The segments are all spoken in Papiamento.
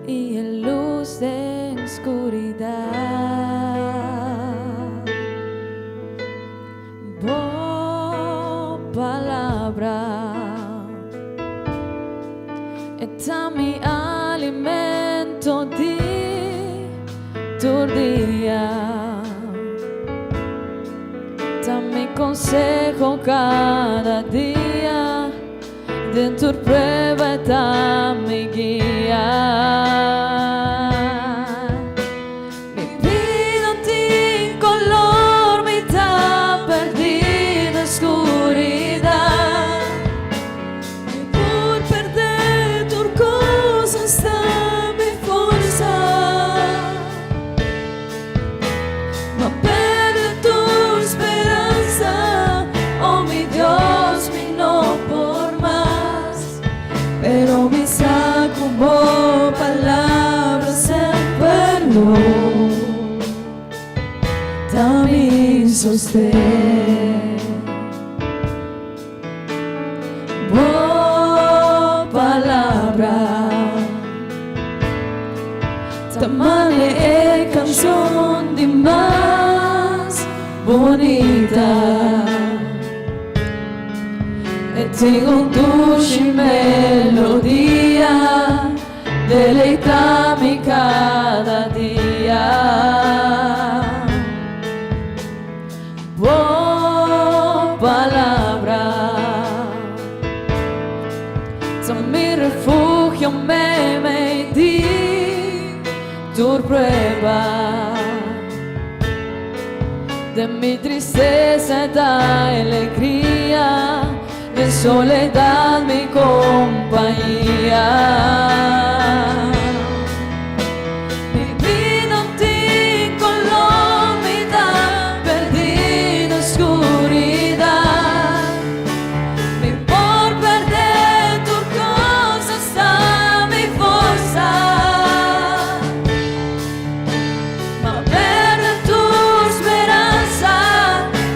Y e luz den oscuridad. Bo palabra ta mi alimento di tur dia. Ta mi conseho cada dia. Den tur prueba ta mi guia. Mi bida no tin color, mi ta perdi den oscuridad. Mi por perde tur cos, ta mi forsa. M'a perde tur speransa, oh mi Dios, mi no por mas. Pero mi sa cu bo palabra semper lo ta mi sosten. Bo palabra ta mane e cancion di mas bunita. E tin un dushi melodia, deleita mi cada dia. Bo palabra ta mi refugio meimei di tur prueba. Den mi tristesa ta alegria, den soledad mi compania. Mi bida no tin color, mi ta perdi den oscuridad. Mi por perde tur cos, ta mi forsa. M'a perde tur speransa,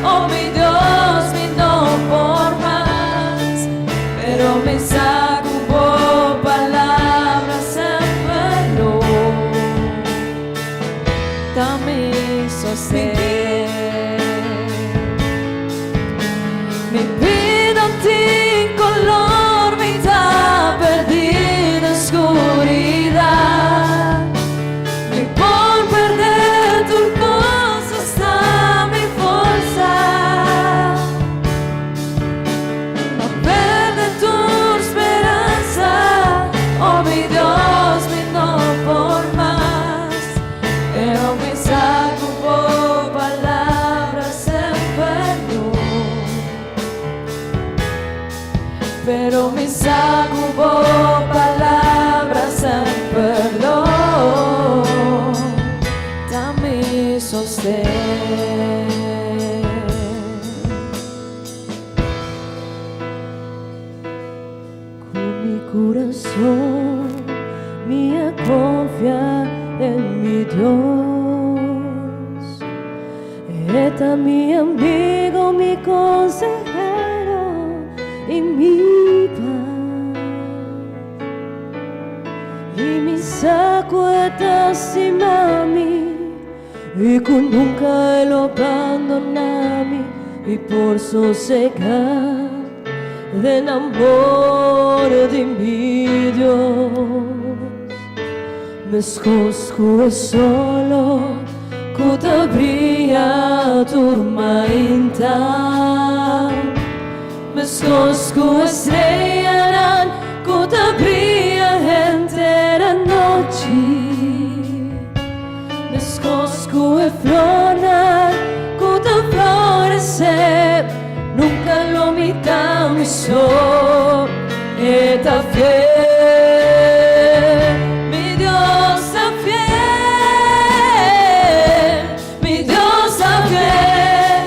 oh mi Dios, mi no por mas. Pero mi sa cu bo palabra semper lo ta mi sosten. Mi bida no tin color, mi ta perdi den oscuridad. Mi por perde tur cos, ta mi forsa. M'a perde tur speransa, oh mi Dios, mi no por mas. Pero mi sa cu bo palabra semper lo. Pero mi sa cu bo palabra semper lo ta mi sosten. Cu mi curason mi a confia den mi Dios. E ta mi amigo, mi consehero y mi paz. Y mi sa cu e ta stima mi y cu nunca e lo bandona mi y por sosega den amor di mi Dios. Mescos cu e solo cu ta briya tur mainta. Mescos cu e streanan cu ta briya henter anochi. Mescos cu e flornan cu ta florece, nunca lo mi ta mi so. E ta fiel, mi Dios ta fiel, mi Dios ta fiel,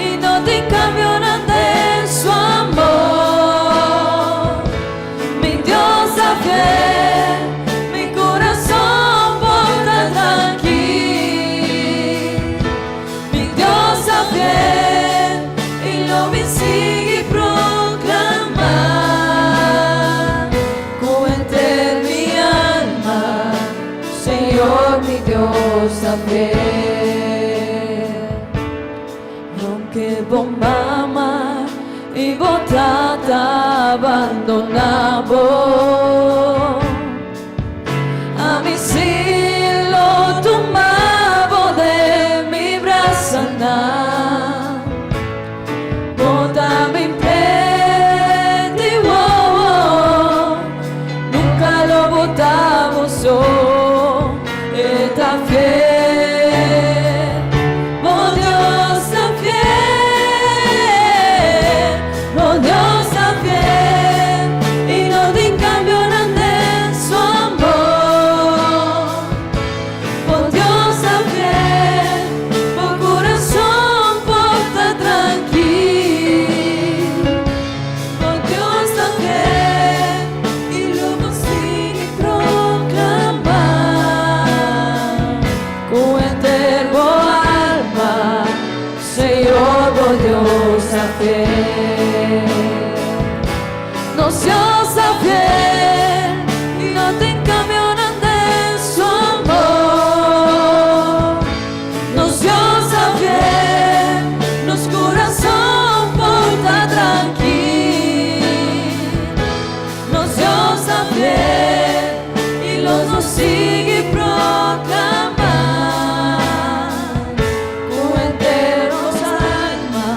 y no tin cambio den su amor. Mi Dios ta Dios ta fiel. Aunke bo mama i bo tata abandoná bo, ami sí lo tuma bo den mi brasanan. Bo ta mi preti, wowo, nunka lo bo ta bo so, e ta fiel, bo Dios ta fiel, bo Dios ta fiel, i no tin kambionan den su amor. Bo Dios ta fiel, bo kurason por ta trankil. Bo Dios ta fiel i lo bo sigui proklamá ku henter bo alma, Señor bo Dios ta fiel. Nos Dios ta fiel i no tin kambionan den su amor. Nos Dios ta fiel, nos kurason por ta trankil. Nos Dios ta fiel i lo nos sigui proklamá ku henter nos alma.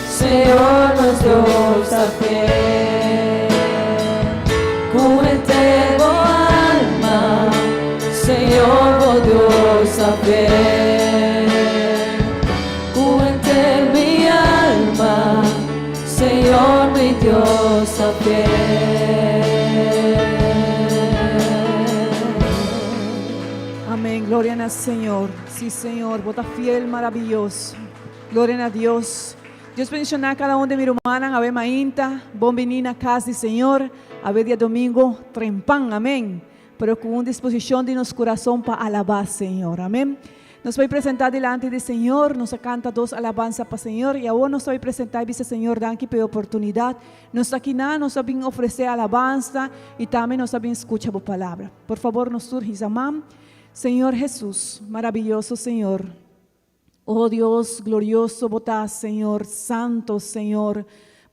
Señor nos Dios ta fiel. Ku henter bo alma, Señor bo Dios ta fiel. Ku henter mi alma, Señor mi Dios ta fiel. Amén. Gloria na Señor. Sí, Señor. Bo ta fiel, maraviyoso. Gloria na Dios. Dios bendiciona cada un di mi rumannan. Awe mainta. Bon bini na cas di Señor. Awe diadomingo trempan. Amén. Pero cu un disposicion di nos curason pa alaba Señor. Amén. Nos bay presenta dilanti di Señor. Nos a canta dos alabansa pa Señor. Y awor nos ta bay presenta y bisa Señor danki pa e oportunidad. Nos ta aki nos a bin ofrece alabansa y tambe nos a bin scucha bo palabra. Por fabor, nos tur hisa man. Señor Jesus, maraviyoso Señor. Oh Dios, glorioso bo ta, Señor, santo Señor.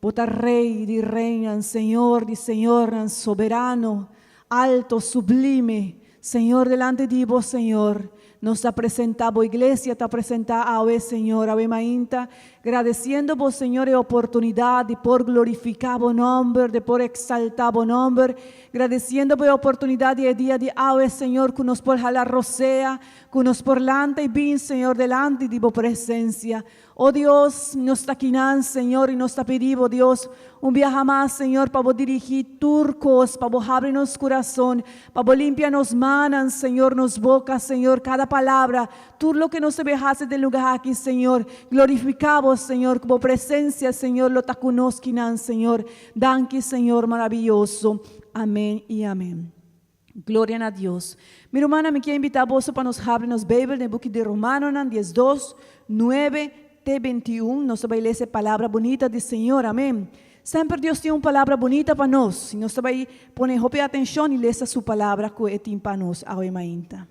Bo ta Rey di reynan, Señor di señornan, soberano, alto, sublime. Señor, delante di bo, Señor, nos ta presenta, bo iglesia ta presenta awe, Señor, awe mainta, gradeciendo bo, Señor, e oportunidad di por glorifica bo nomber, di por exalta bo nomber, gradeciendo bo e oportunidad di e dia di awe, Señor, cu nos por hala rosea, cu nos por lanta y bin, Señor, delante di bo presencia. Oh Dios, nos ta akinan, Señor, y nos ta pidi bo, Dios, un biaha mas, Señor, pa bo dirigi tur cos, pa bo habri nos curason, pa bo limpia nos mannan, Señor, nos boca, Señor, cada palabra, tur loke nos debe haci den lugar aki, Señor. Glorifica bo, Señor, cu bo presencia, Señor, lo ta cu nos kinan, Señor. Danki, Señor maraviyoso. Amen y amen. Gloria na Dios. Mi rumannan, mi kier invita boso pa nos habri nos Bijbel den buki di Romanonan 12, 9 te 21. Nos ta bay lesa e palabra bunita di Señor. Amen. Semper Dios tin un palabra bunita pa nos. Y nos ta bay pone hopi atencion y lesa su palabra cu e tin pa nos awe mainta.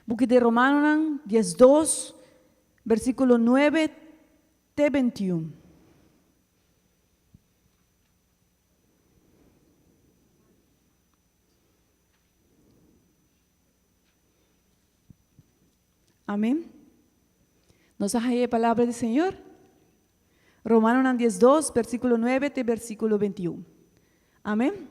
Buki di Romanonan 12, versiculo 9 te 21. Amén. Nos a haya e palabra di Señor? Romanonan 12, versículo 9 te versículo 21. Amén.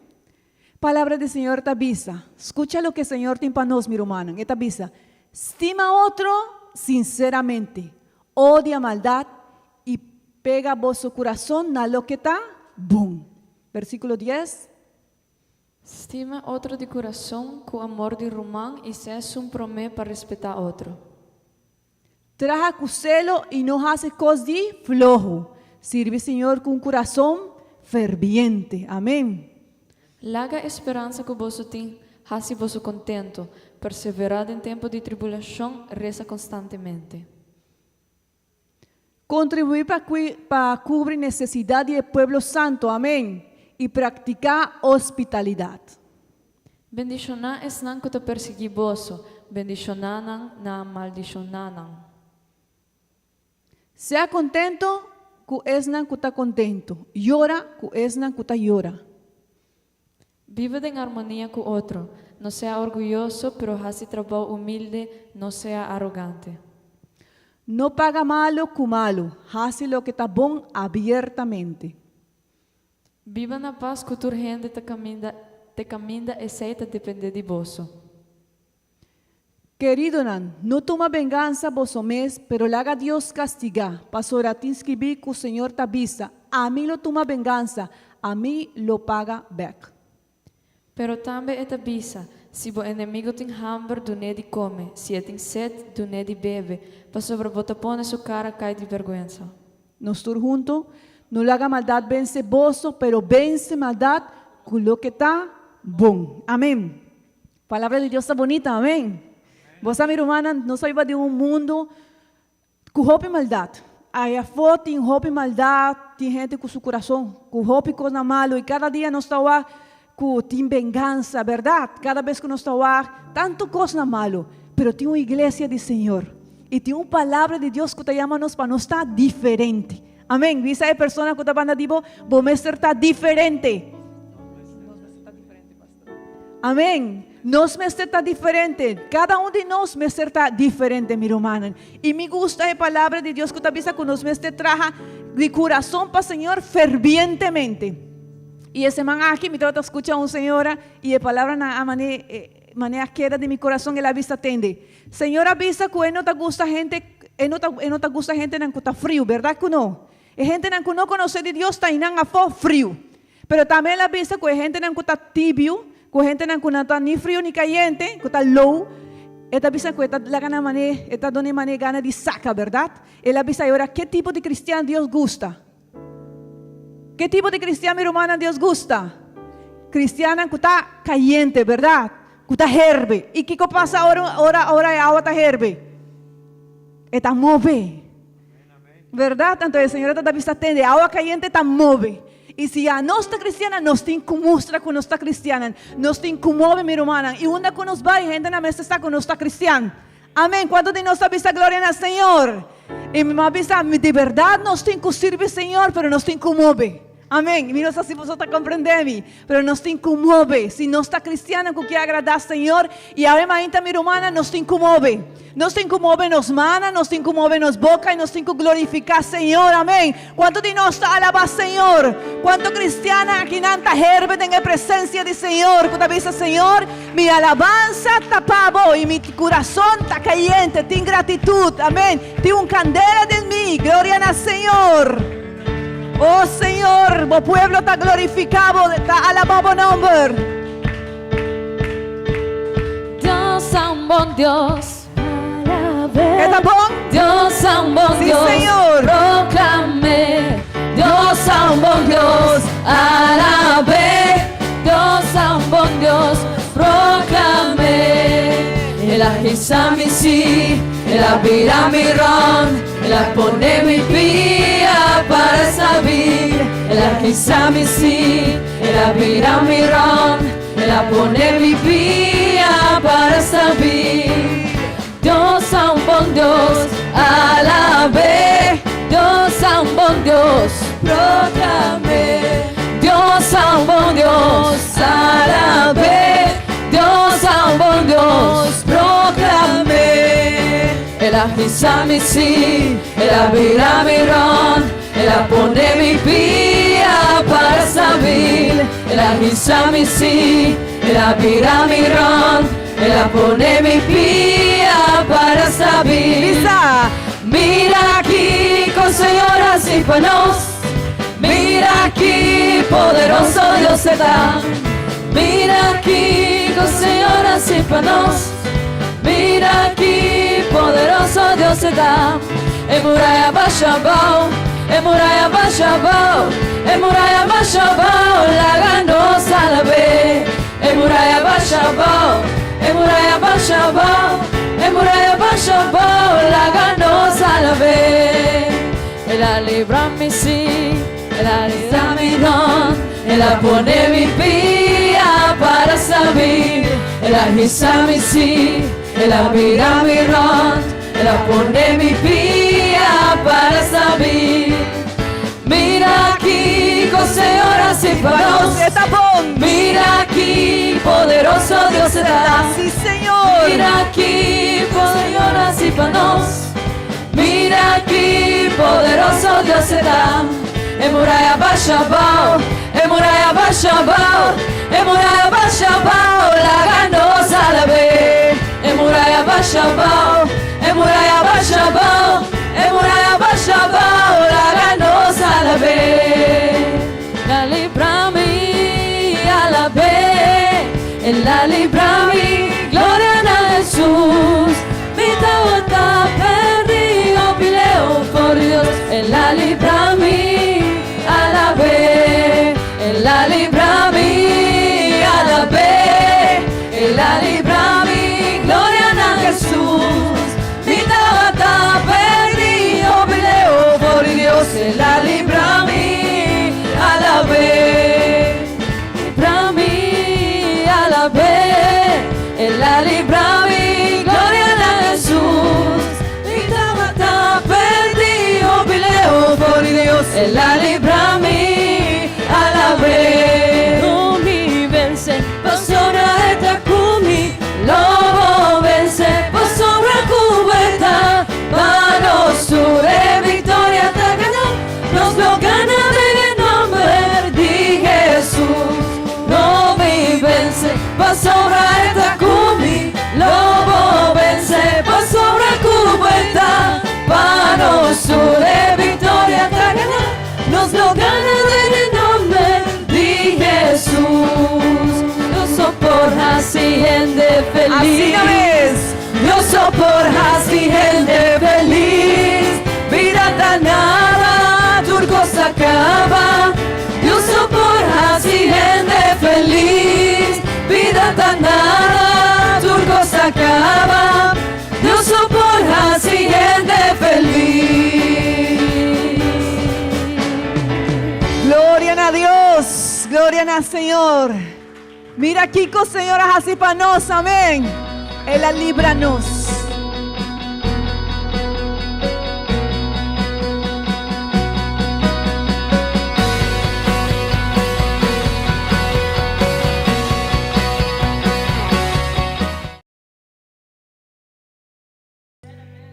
Palabra di Señor ta bisa. Scucha loke Señor tin pa nos, mi rumannan. E ta bisa, Stima otro sinceramente, odia maldad i pega boso kurason na loke ta bon. Versíkulo dies. Stima otro di kurason ku amor di ruman i sea esun promé pa respetá otro. Traha ku selo i no hasi kos di floho. Sirbi Señor ku un kurason ferviente. Amén. Laga e speransa ku boso tin hasi boso kontentu. Perseverá den tempu di tribulashon, resa konstantemente. Kontribuí pa pa kubri nesesidat di e pueblo santu, amén, i praktiká hospitalidat. Bendishoná esnan ku ta persiguí boso, bendishoná nan, no maldishoná nan. Sea kontentu ku esnan ku ta kontentu. Yora ku esnan ku ta yora. Biba den armonia ku otro. No sea orguyoso, pero hasi trabou humilde, no sea arogante. No paga malu ku malu, hasi loke ta bon abiertamente. Biba na pas ku tur hende te kaminda esei ta dependé di boso. Keridonan, no tuma vengansa boso mes, pero laga Dios kastigá. Pasobra tin skibí ku Señor ta bisa: Ami lo tuma vengansa, ami lo paga bèk. Pero tambe e ta bisa: Si bo enemigu tin hamber, dun'é di kome, si e tin set, dun'é di bebe, pasobra bo ta pone su kara kai di bèrgwensa. Nos tur huntu, no laga maldat vense boso, pero vense maldat ku loke ta bon. Amèn. Palabra di Dios ta bunita, amèn. Bo sa, mi rumannan, nos ta biba den un mundu ku hopi maldat. Ei afó tin hopi maldat, tin hende ku su kurason ku hopi kos malu i kada dia nos ta ku tin vengansa, berdat? Kada bes ku nos ta tantu kos malu, pero tin un iglesia di Señor i tin un palabra di Dios ku ta yama nos pa nos ta diferente. Amèn. Bisa e persona ku ta banda di bo, bo mester ta diferente. Amèn. Nos mester ta diferente. Kada un di nos mester ta diferente, mi rumannan. I mi gusta e palabra di Dios ku ta bisa ku nos mester traha di kurason pa Señor fervientemente. I e siman aki mi tabata skucha un señora i e palabranan a manera keda den mi kurason, el a bisa tende. Señor a bisa ku e no ta gusta hende, e no ta gusta hendenan ku ta friu, berdat ku no? E hendenan ku no konosé di Dios ta einan afó friu. Pero tambe el a bisa ku e hendenan ku ta tibio, ku hendenan ku no ta ni friu ni kayente, ku ta lou, e ta bisa ku e ta laga nan manera, e ta duna manera gana di saka, berdat? El a bisa awor, ki tipo di kristian Dios gusta? Ki tipo di kristian, mi rumannan, Dios gusta? Kristiannan ku ta kayente, berdat? Ku ta herbe. I kiko pasa ora, ora, ora e awa ta herbe? E ta move. Berdat? Anto e Señor ta bisa tende, awa kayente ta move. I si nos ta kristian, nos tin ku mustra ku nos ta kristian. Nos tin ku move, mi rumannan. I unda ku nos bai, hendenan mester sa ku nos ta kristian. Amèn. Kuantu di nos ta bisa gloria na Señor? I mi a bisa, di berdat nos tin ku sirbi Señor, pero nos tin ku move. Amèn. Mi no sa si bo ta komprondé mi, pero nos tin ku move. Si nos ta kristian ku ke agradá Señor, i awe mainta, mi rumannan, nos tin ku move. Nos tin ku move nos mannan, nos tin ku move nos boka i nos tin ku glorifiká Señor. Amèn. Kuantu di nos ta alabá Señor? Kuantu kristian akinan ta herbe den presensia di Señor? Ku ta bisa Señor, mi alabansa ta pa bo i mi kurason ta kayente, tin gratitut. Amèn. Tin un kandela den mi. Gloria na Señor. Oh Señor, bo pueblo ta glorifiká, ta alabá bo nòmber. Dios ta un bon Dios. Ta bon? Dios ta un bon Dios. Señor. Proklam'é. Dios ta un bon Dios. Alab'é. Dios ta un bon Dios. Proklam'é. El a hisa mi sí, el a bira mi rònt, el a pone mi pia para stabil. El a hisa mi sí, el a bira mi rònt, el a pone mi pia para stabil. Dios ta un bon Dios, alab'é. Dios ta un bon Dios, proklam'é. Dios ta un bon Dios, alab'é. Dios ta un bon Dios, proklam'é. El a hisa mi sí, el a bira mi rònt, el a pone mi pia para stabil. El a hisa mi sí, el a bira mi rònt, el a pone mi pia para stabil. Bisa. Mira kiko Señor a hasi pa nos. Mira ki poderoso Dios ta. Mira kiko Señor a hasi pa nos. Mira ki poderoso Dios ta. E muraya a basha abou, e muraya a basha abou, e muraya a basha abou, laga nos alab'é. E muraya a basha abou, e muraya a basha abou, e muraya a basha abou, laga nos alab'é. El a libra mi sí, el a libra mi rònt, el a pone mi pia para stabil, el a hisa mi sí. El a bira mi rònt, el a pone mi pia para stabil. Mira kiko Señor a hasi pa nos. E ta bon. Mira ki poderoso Dios ta. Sí, Señor. Mira kiko Señor a hasi pa nos. Mira ki poderoso Dios ta. E muraya a basha abou, e muraya a basha abou, e muraya a basha abou, laga nos alab'é. E muraya a basha abou, e muraya a basha abou, e muraya a basha abou, laga nos alab'é. El a libra mi, alab'é, el a libra mi, gloria na Hesus. Mi tabata pèrdí, hopi leu for di Dios, el a libra mi, alab'é, el a libra mi, alab'é, el a libra mi, gloria na Hesus. Mi tabata pèrdí, hopi leu for di Dios, el a libra mi, alab'é. Libra mi, alab'é, el a libra mi, gloria na Hesus. Mi tabata pèrdí, hopi leu for di Dios, el a libra mi, alab'é. Lo mi vense, pasobra e ta ku mi, lo bo vense, pasobra ku bo ta, pa nos tur e viktoria ta ganá, nos lo gana den e nòmber di Hesus. Lo mi vense, pasobra e ta ku mi, lo bo vense, pasobra ku bo ta, pa nos tur e viktoria ta ganá, nos lo gana den e nòmber di Hesus. Dios so por hasi hende felis. Asina mes. Dios so por hasi hende felis. Bida ta nada, tur kos a kaba. Dios so por hasi hende felis. Bida ta nada, tur kos a kaba. Dios so por hasi hende felis. Gloria na Dios, gloria na Señor. Mira kiko Señor a hasi pa nos, amèn. El a libra nos.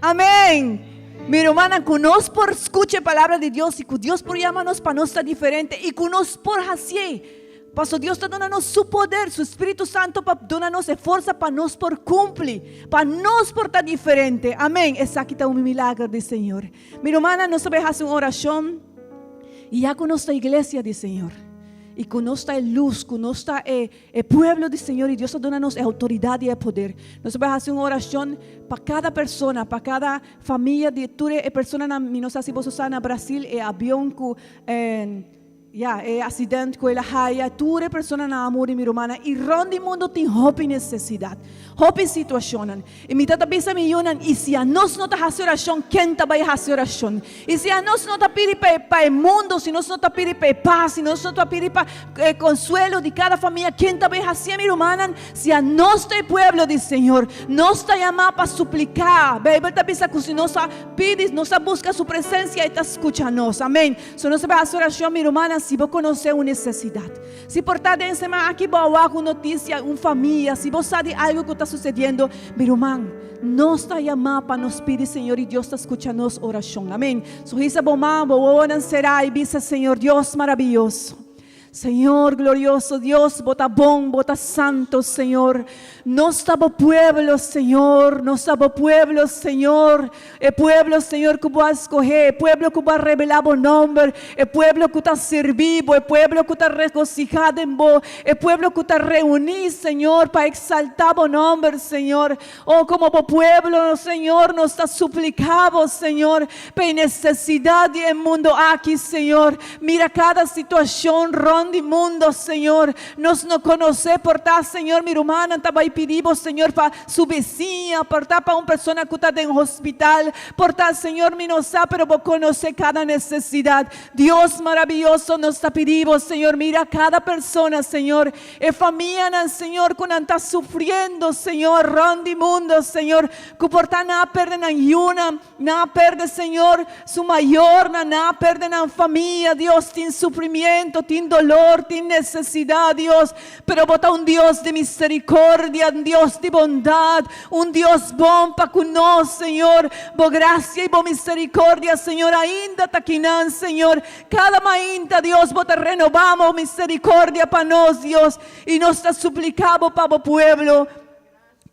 Amèn. Mi rumannan, ku nos por skucha e palabra di Dios i ku Dios por yama nos pa nos ta diferente i ku nos por hasié. Paso Dios ta duna nos su poder, su Spiritu Santu pa duna nos e forsa pa nos por kumpli, pa nos por ta diferente. Amèn. Esaki ta un milager di Señor. Mi rumannan, nos ta bai hasi un orashon i ya ku nos ta iglesia di Señor i ku nos ta e lus, ku nos ta e E pueblo di Señor i Dios a duna nos e outoridat i e poder. Nos a bai hasi un orashon pa kada persona, pa kada famia di tur e personanan. Mi no sa si boso sa na Brasil e avion ku ya e asident ku el a haya, tur e personanan a muri mi rumannan i rònt di mundu tin hopi nesesidat, hopi situashonnan. I mi ta ta bisa mi yunan, i si anos no ta hasi orashon, ken ta bai hasi orashon? I si anos no ta pidi pa e pa e mundu, si nos no ta pidi pa e pas, si nos no ta pidi pa e konsuelo di kada famia, ken ta bai hasié, mi rumannan? Si anos ta e pueblo di Señor, nos ta yamá pa supliká. Beibel ta bisa ku si nos a pidi, nos a buska Su presensia, E ta skucha nos. Amén. So nos ta bai hasi orashon, mi rumannan, si bo konosé un nesesidat. Si por ta den seman aki bo a wak un notisia, un famia, si bo sa di algu ku ta susediendo, mi ruman, nos ta yamá pa nos pidi Señor i Dios ta skucha nos orashon. Amén. So hisa bo man, bo wowonan será i bisa, Señor Dios marabiyoso, Señor glorioso Dios, bo ta bon, bo ta santo, Señor. Nos ta bo pueblo, Señor, nos ta bo pueblo, Señor. E pueblo, Señor, ku bo a skohé, e pueblo ku bo a revelá bo nòmber, e pueblo ku ta sirbí bo, e pueblo ku ta regosihá den bo, e pueblo ku ta reuní, Señor, pa eksaltá bo nòmber, Señor. O, komo bo pueblo, Señor, nos ta supliká bo, Señor, pa e nesesidat di e mundu aki, Señor. Mira kada situashon rònt. Rond di mundo, Señor. Nos no conoce, por ta, Señor, mi rumannan ta bay pidi Bo, Señor, pa su beciña, por ta pa un persona cu ta den hospital, por ta, Señor, mi no sa, pero Bo conoce cada necesidad. Dios maraviyoso, nos ta pidi Bo, Señor, mira cada persona, Señor, e famianan, Señor, cu nan ta sufriendo, Señor, rond di mundo, Señor, cu por ta nan a perde nan yunan, Nan a perde, Señor, su mayornan, nan a perde nan famia, Dios. Tin sufrimiento, tin dolor, tin necesidad, Dios. Pero Bo ta un Dios di misericordia, un Dios di bondad, un Dios bon pa cu nos, Señor. Bo gracia y Bo misericordia, Señor, ainda ta kinan, Señor. Cada mainta, Dios, Bo ta renoba Bo misericordia pa nos, Dios. Y nos ta suplica Bo pa Bo pueblo.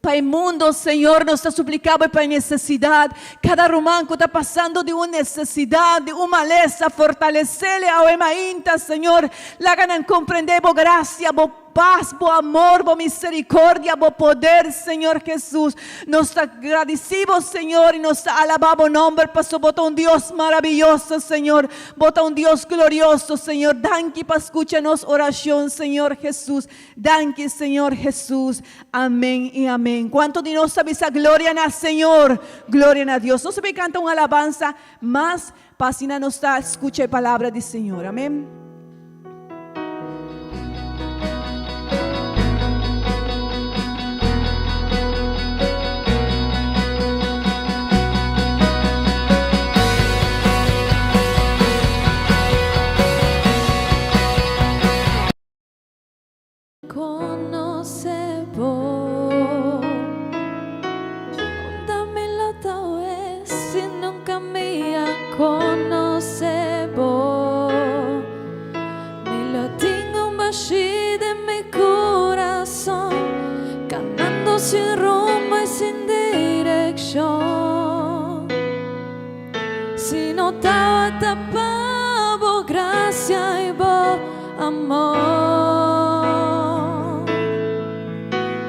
Pa e mundo, Señor, nos ta suplica Bo pa e necesidad. Cada ruman cu ta pasando di un necesidad, di un malesa, fortalecele awe mainta, Señor. Laga nan comprende Bo gracia, Bo paz, Bo amor, Bo misericordia, Bo poder, Señor Jesus. Nos ta gradici Bo, Señor, y nos ta alaba Bo nomber, pasobra Bo ta un Dios maraviyoso, Señor. Bo ta un Dios glorioso, Señor. Danki pa scucha nos oracion, Señor Jesus. Danki Señor Jesus. Amen y amen. Cuanto di nos ta bisa gloria na Señor? Gloria na Dios. Nos ta bay canta un alabanza mas pa asina nos ta scucha e palabra di Señor. Amen. Conoce bo Unda mi lo ta awe si nunca mi a conoce bo Mi lo tin un bashi den mi curason Canando sin rumbo y sin direccion Si no tabata pa bo gracia y bo amor.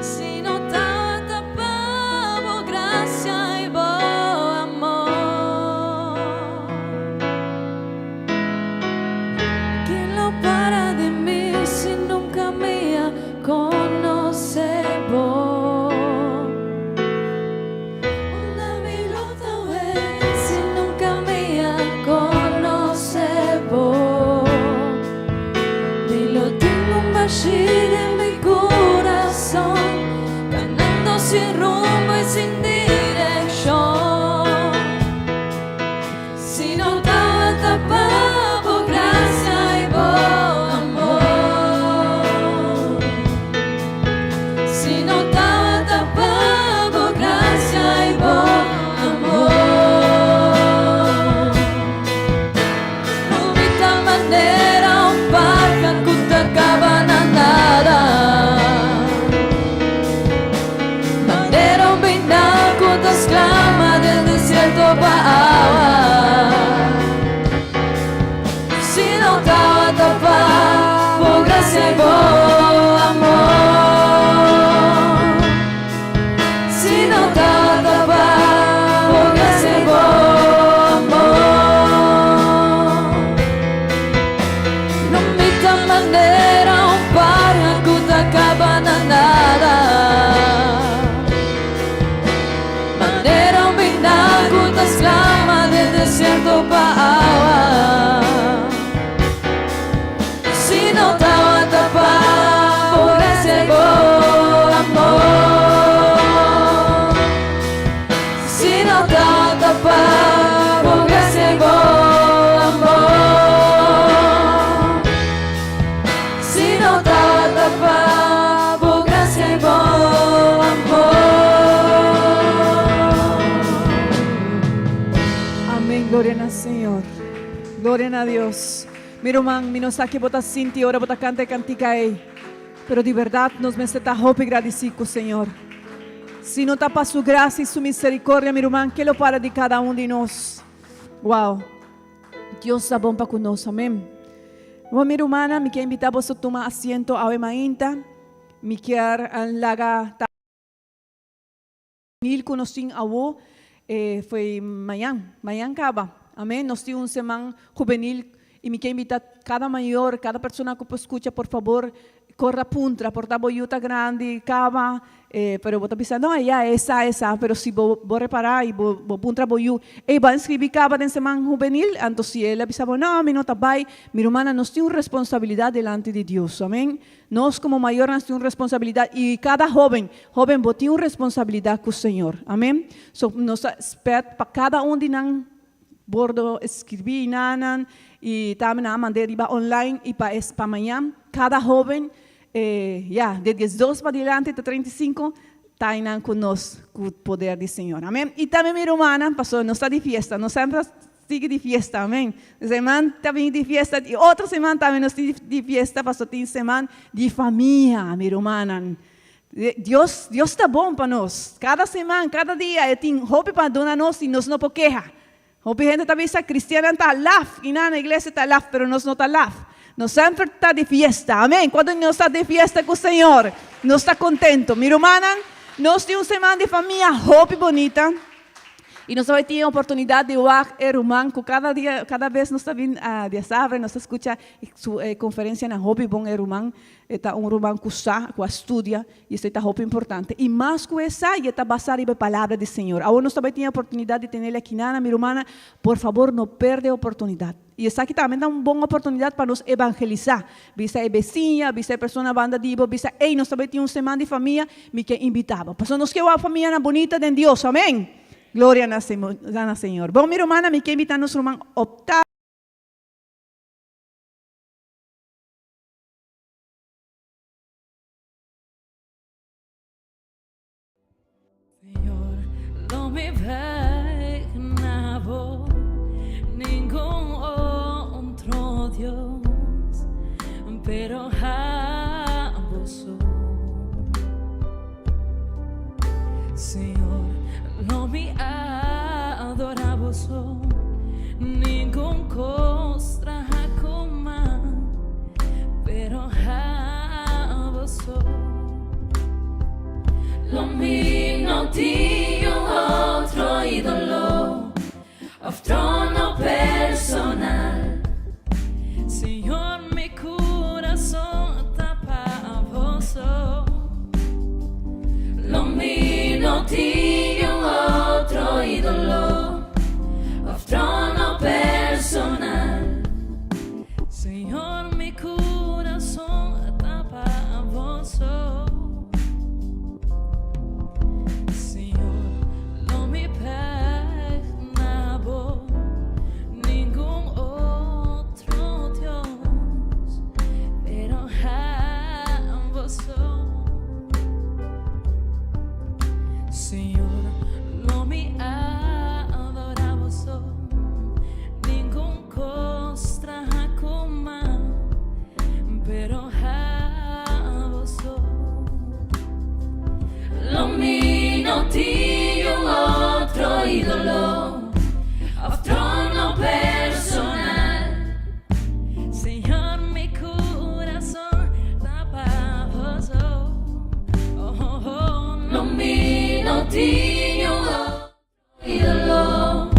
Si no tabata pa bo gracia y bo amor. Ken lo para di mi si nunca mi a conoce bo? Unda mi lo ta we si nunca mi a conoce bo? Mi lo tin un bashi den mi curason, canando sin rumbo y sin direccion. Si no tabata pa bo gracia y bo amor. Si no tabata pa bo gracia y bo amor. No mi ta manera un parca cu ta caba na nada. Manera un bina cu ta sclama den desierto pa awa. Si no tabata pa bo gracia y bo amor. Si no tabata pa bo gracia y bo amor. No mi ta manera un parha cu ta caba na nada. Manera un bina cu ta sclama den desierto pa awa. Si no tabata pa bo gracia y bo amor. Si no tabata pa bo gracia y bo amor. Si no tabata pa bo gracia y bo amor. Amén, gloria na Señor. Gloria na Dios. Mi ruman, mi no sa ki bo ta sinti ora bo ta canta e cantica ey, pero di berdad nos mester ta hopi gradici cu Señor. Si no ta pa su gracia y su misericordia, mi ruman, ke lo para di cada un di nos? Wow. Dios ta bon pa cu nos. Amén. Bon, mi rumannan, mi kier invita boso tuma asiento awe mainta. Mi kier laga ta mil cu nos tin awo, e foi mañan, mañan caba. Amén. Nos tin un seman juvenil. I mi ke invitá kada mayor, kada persona ku por skucha, por fabor, kòrda puntra, por ta bo yu ta grandi kaba, pero bo ta bisa, no, ya, e sa, e sa, pero si bo bo repará i bo bo puntra bo yu, ey, bo a inskribí kaba den seman hubenil? Anto si el a bisa bo, no, mi no ta bai, mi rumannan, nos tin un responsabilidat delanti di Dios, amen. Nos komo mayornan tin un responsabilidat i kada hóben, hóben bo tin un responsabilidat ku Señor, amen. So nos ta spèt pa kada un di nan Bordo skirbí nanan i tambe nan a mand'é riba online i pa es pa mañan kada hóben ya de diesdos pa dilanti te 35 ta einan ku nos ku poder di Señor. Amen. I tambe mi rumannan pasobra nos ta di fiesta nos semper ta sigui di fiesta amen. Seman ta bini di fiesta i otro seman tambe nos tin di fiesta pasobra tin seman di famia mi rumannan. Dios, Dios ta bon pa nos. Kada siman, kada dia e tin hopi pa duna nos i nos no por keha. Hopi hende ta bisa cristiannan ta laf i nan na iglesia ta laf, pero nos no ta laf. Nos semper ta di fiesta. Amen. Cuando nos ta di fiesta cu Señor, nos ta contento. Mi rumannan, nos tin un siman di famia hopi bonita. I nos tabata tin e oportunidat di wak e ruman ku kada dia, kada bes nos ta bin diasabra, nos ta skucha su konferensianan hopi bon e ruman. E ta un ruman ku sa, ku a studia, i esei ta hopi importante. I mas ku esei, e ta basá riba e Palabra di Señor. Awor nos ta bai tin e oportunidat di tene el akinan, mi rumannan, por fabor no perde e oportunidat. I esaki tambe ta un bon oportunidat pa nos evangelisá. Bisa e besiña, bisa e persona banda di bo, bisa, Ey, nos ta bai tin un seman di famia, mi ke invitá bo. Pasobra nos ke wak famianan bunita den Dios. Amen! Gloria na Señor. Bon, mi rumannan, mi ke invitá nos ruman Octavio. Señor, lo mi bai na bo, ningun otro Dios, pero abo so. Señor, lo mi adora bo so, ningun cos traha cu man, pero abo so. Lo mi no tin un otro idolo of trono personal. Señor, mi curason ta pa bo so. Lo mi no tin un otro idolo of trono personal. Señor, mi curason ta pa bo so. Señor, lo mi peg na bo, ningun otro Dios, pero abo so. Señor, lo mi adora bo so, ningun Cos traha cu man, pero abo so. Lo mi no tin un otro idolo of trono personal. Señor, mi curason ta pa bo so. Oh, oh, oh. Lo mi no tin un otro. Ídolo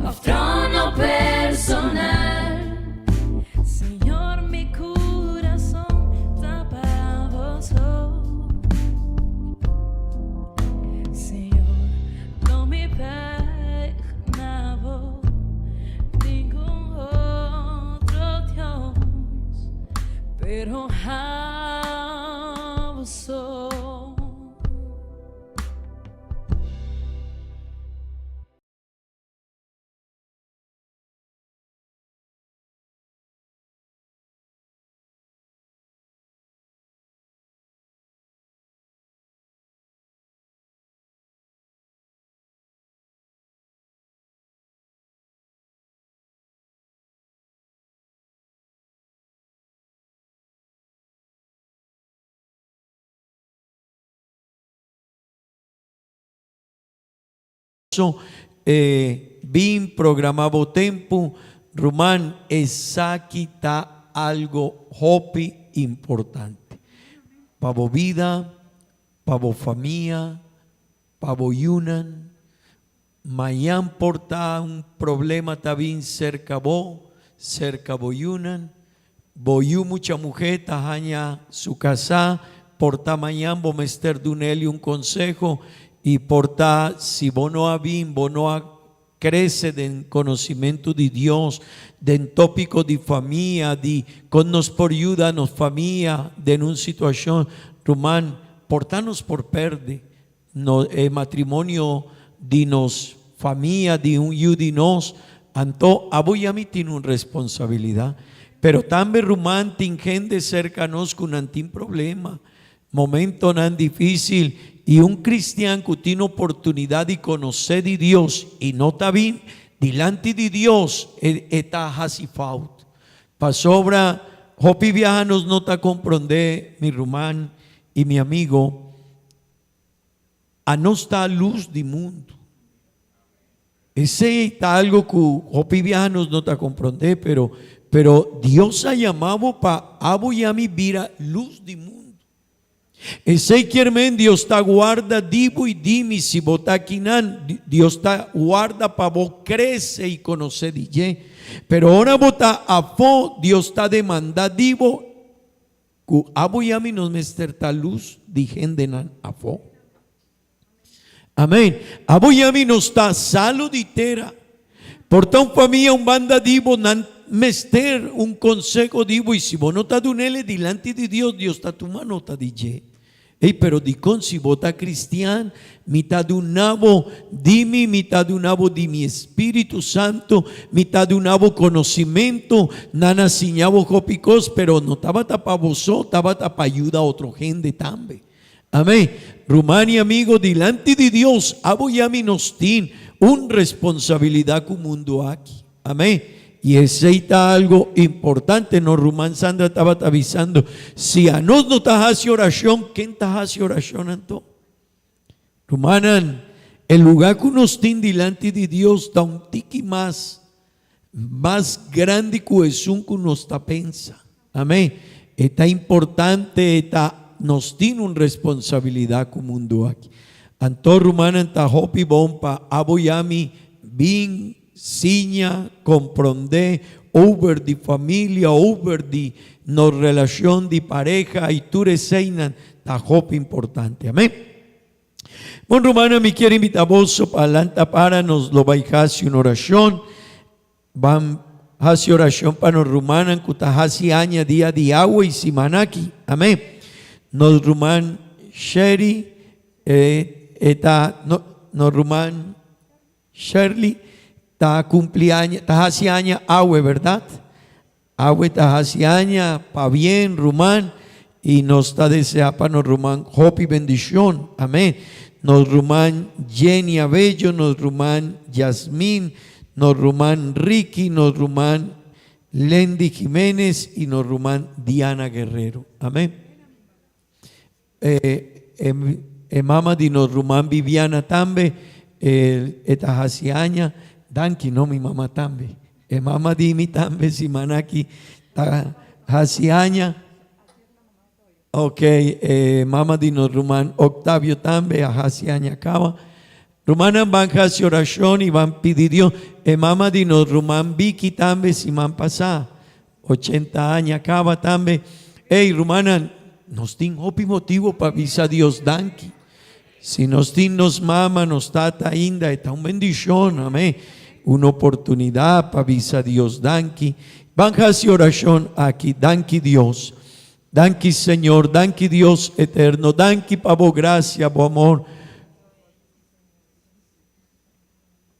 of trono personal. Señor, mi curason ta pa bo so. Señor, lo mi peg na bo, ningun otro Dios, pero abo so. E bin programa bo tempu, ruman, esaki ta algo hopi importante pa bo bida, pa bo famia, pa bo yunan. Mañan por ta un problema ta bin serka bo. serka bo yunan, bo yu mucha muhé ta haña su kasá, por ta mañan bo mester dun'el un konseho i por ta si bo no a bin, bo no a Crece den conocimento di Dios, den topico di famia, di con nos por yuda nos famia den un situacion, ruman, por ta nos por perde no e matrimonio di nos famia, di un yu di nos, anto abo y ami tin un responsabilidad. Pero tambe ruman tin hende cerca nos cu nan tin problema. Momentonan difícil i un cristian cu tin oportunidad di conoce di Dios i no ta bin dilanti di Dios e e ta haci fout. Pasobra hopi biaha nos no ta compronde mi ruman i mi amigo a nos ta luz di mundo. Esey ta algo cu hopi biaha nos no ta comprende, pero pero Dios a yama bo pa abo y ami bira luz di mundo. Esey kier men Dios ta guarda di bo y di mi, si bo ta akinan, Dios ta guarda pa bo crece y conoce di dje. Pero ora bo ta afo, Dios ta demanda di bo cu abo y ami nos mester ta luz di hendenan afo. Amén. Abo y ami nos ta salu di tera. Por ta un famia un banda di bo nan mester un conseho di bo y si bo no ta dunele dilanti di Dios, Dios ta tuma nota di dje. Ey, pero dikon si bo ta cristian, mi ta duna bo di mi, mi ta duna bo di mi Espíritu Santo, mi ta duna bo conocimento, nan a siña bo hopi cos, pero no tabata pa bo so, tabata pa yuda otro hende tambe. Amén. Ruman y amigo, dilanti di Dios, abo y ami nos tin un responsabilidad cu mundo aki. Amén. Y esey ta algo importante. Nos ruman Sandra tabata bisando, si anos no ta haci oracion, ken ta haci oracion anto? Rumannan, e lugar cu nos tin dilanti di Dios ta un tiki mas, mas grandi cu esun cu nos ta pensa. Amén. E ta importante, e ta, nos tin un responsabilidad cu mundo aki. Anto rumannan ta hopi bon pa abo y ami bin siña, comprende over di familia, over di nos relacion di pareha y tur eseynan ta hopi importante. Amén. Bon rumannan mi kier invita boso pa lanta para nos lo bay haci un oracion. Ban hasi orashon pa nos rumannan ku ta hasi aña dia di awe i siman aki. Amén. Nos ruman Sherry e ta no nos ruman Sherly ta kumpli aña ta hasi aña awe bèrdat? Awe ta hasi aña pabien ruman i nos ta desea pa nos ruman hopi bendishon. Amén. Nos ruman Jenny Abello, nos ruman Yasmin, nos ruman Ricky, nos ruman Lendy Jimenez i nos ruman Diana Guerrero. Amén. E mama di nos ruman Viviana tambe e ta hasi aña. Danki no mi mama tambe. E mama di mi tambe siman aki ta hasi aña. Ok, e mama di nos ruman Octavio tambe a hasi aña caba. Rumannan ban hasi orashon i ban pidi Dios. E mama di nos ruman Vicky tambe siman pasá, ochenta aña kaba tambe. Ey, rumannan, nos tin hopi motibu pa bisa Dios danki. Si nos tin nos mama, nos tata ainda, e ta un bendishon, amén. Un oportunidat pa bisa Dios danki. Ban hasi orashon aki. Danki Dios. Danki Señor, danki Dios eterno, danki pa bo gracia, bo amor.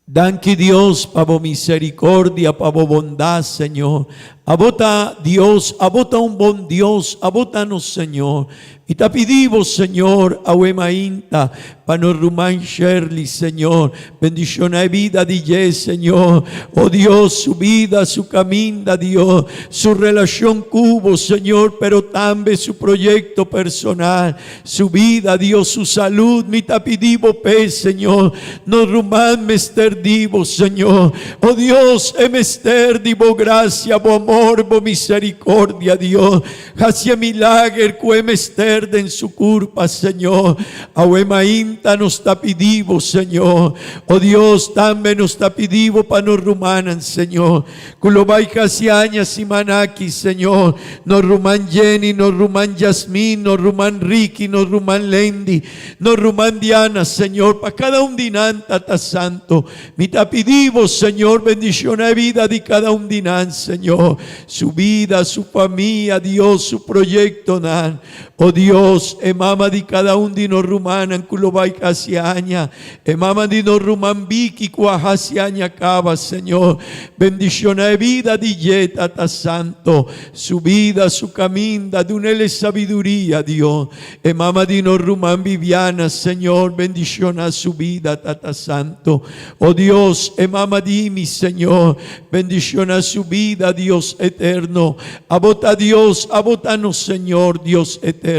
Danki Dios pa bo misericordia, pa bo bondad, Señor. Abo ta Dios, abo ta un bon Dios, abo ta nos Señor. Mi ta pidi bo, Señor, awe mainta, pa nos ruman Sherly, Señor. Bendiciona e bida di dje, Señor. O Dios, su bida, su caminda, Dios, su relacion cu bo, Señor, pero tambe su proyecto personal. Su bida, Dios, su salud, mi ta pidi bo p'e, Señor. Nos ruman mester di bo, Señor. O Dios, e mester di bo gracia, bo amor, bo misericordia, Dios. Haci e milager cu e mester. poder den su kurpa, Señor. Awe mainta nos ta pidi Bo, Señor. O Dios, tambe nos ta pidi Bo pa nos rumannan, Señor, ku lo bai hasi aña siman aki, Señor. Nos ruman Jenny, nos ruman Jasmine, nos ruman Ricky, nos ruman Lendy, nos ruman Diana, Señor, pa kada un di nan, Tata Santo. Mi ta pidi Bo, Señor, bendiciona e vida di cada un di nan, Señor, su vida, su famia, Dios, su proyectonan. O Dios, e mama di cada un di nos rumannan cu lo bay haci aña, e mama di nos ruman Vicky cu a haci aña caba, Señor, bendiciona e vida di dje, Tata Santo, su vida, su caminda, dunele sabiduria, Dios. E mama di nos ruman Viviana, Señor, bendiciona su bida, Tata Santo. O Dios, e mama di mi, Señor, bendiciona su bida, Dios eterno. Abo ta Dios, abo ta nos Señor, Dios eterno.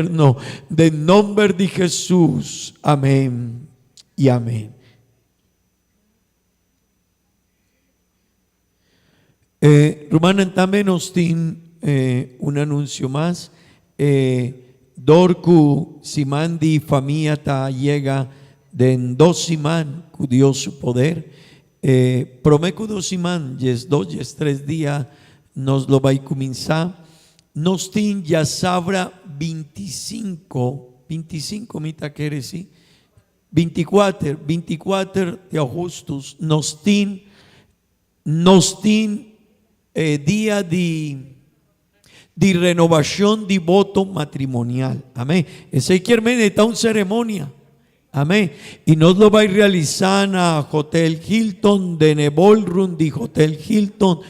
Den nomber di Jesus. Amen y amen. Eh, rumannan, tambe nos tin eh, un anuncio mas. Eh, dor cu siman di famia ta yega den dos siman cu Dios su poder. Eh, prome cu dos siman, djes dos, djes tres dia, nos lo bay cuminsa. Nos tin djasabra 25, 25 mi ta kere si, 24, 24 di augustus nos tin nos tin e dia di di renovacion di voto matrimonial. Amen. Esey kier mende ta un ceremonia. Amen. Y nos lo bay realisa na Hotel Hilton, den e ballroom di Hotel Hilton.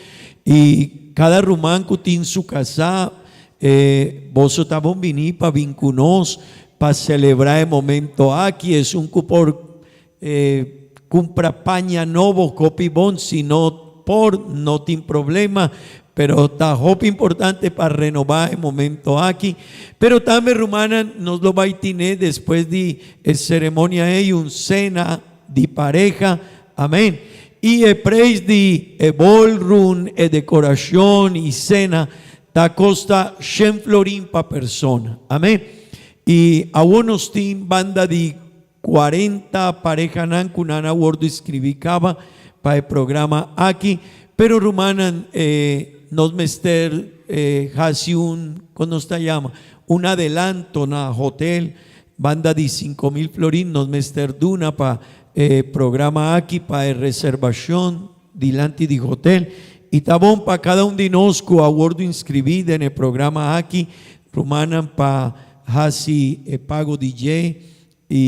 Y cada ruman cu tin su casa, eh, boso ta bon bini pa bin cu nos pa celebra e momento aki. Esun cu por eh, cumpra paña nobo, copi bon, si no por, no tin problema. Pero ta hopi importante pa renoba e momento aki. Pero tambe rumannan nos lo bay tine despues di e ceremonia ey un cena di pareha. Amen. Y e prijs di e ballroom, e decoracion y cena ta costa shen florin pa persona. Amen. Y awo nos tin banda di 40 parehanan ku nan a wordu inskribí kaba pa e programa aki. Pero rumannan, e nos mester hasi un, kon nos ta yama, un adelanto na hotel, banda di 5000 florin nos mester duna pa e programa aki, pa e reservashon dilanti di hotel. I ta bon pa kada un di nos ku a wordu inskribí den e programa aki, rumannan, pa hasi e pago di dje i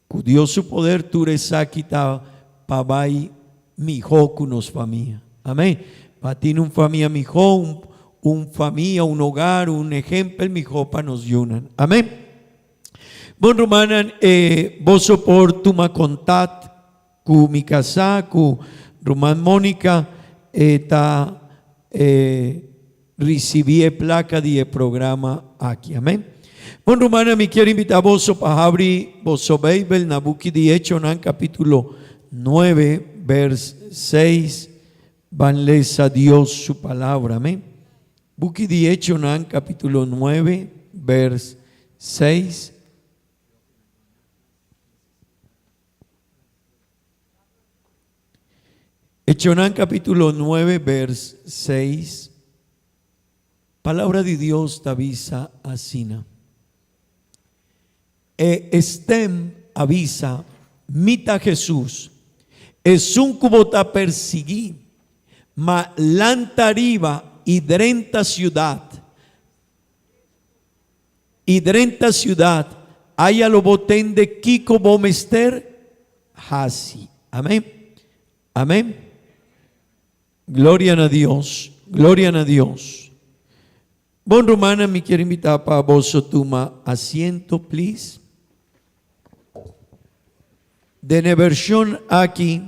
ku Dios su poder tur esaki ta pa bai mihó ku nos famia. Amén. Pa tin un famia mihó, un un famia, un hogar, un ehempel mihó pa nos yunan. Amén. Bon rumannan, e boso por tuma kontat ku mi kasá, ku ruman Monica, e ta e risibí e plaka di e programa aki. Amén. Bon rumannan, mi kier invitá boso pa habri boso Beibel na buki di Echonan kapítulo 9, bers 6. Ban lesa Dios su palabra. Amén. Buki di Echonan kapítulo 9, bers 6. Echonan capítulo 9, vers 6. Palabra di Dios ta bisa asina. E stem a bisa, Mi ta Jesús, esun cu bo ta persigui, ma lanta riba y drenta ciudad. I drenta siudat, aya lo bo tende kiko bo mester hasi. Amén. Amén. Gloria na Dios. Gloria na Dios. Bon rumannan, mi kier invita pa boso tuma asiento, please. Den e version aki,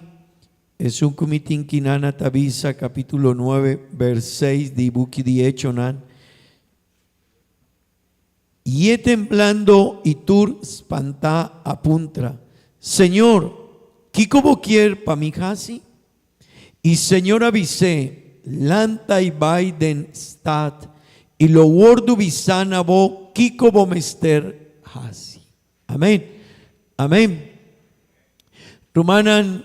esun ku mi tin kinana ta bisa capítulo 9, vers 6 di buki di Echonan. I e temblando i tur spantá a puntra, Señor, kiko bo kier pa mi hasi? I Señor a bis'é, Lanta i bai den stat, i lo wordu bisá na bo. kiko bo mester hasi. Amén. Amén. Rumannan,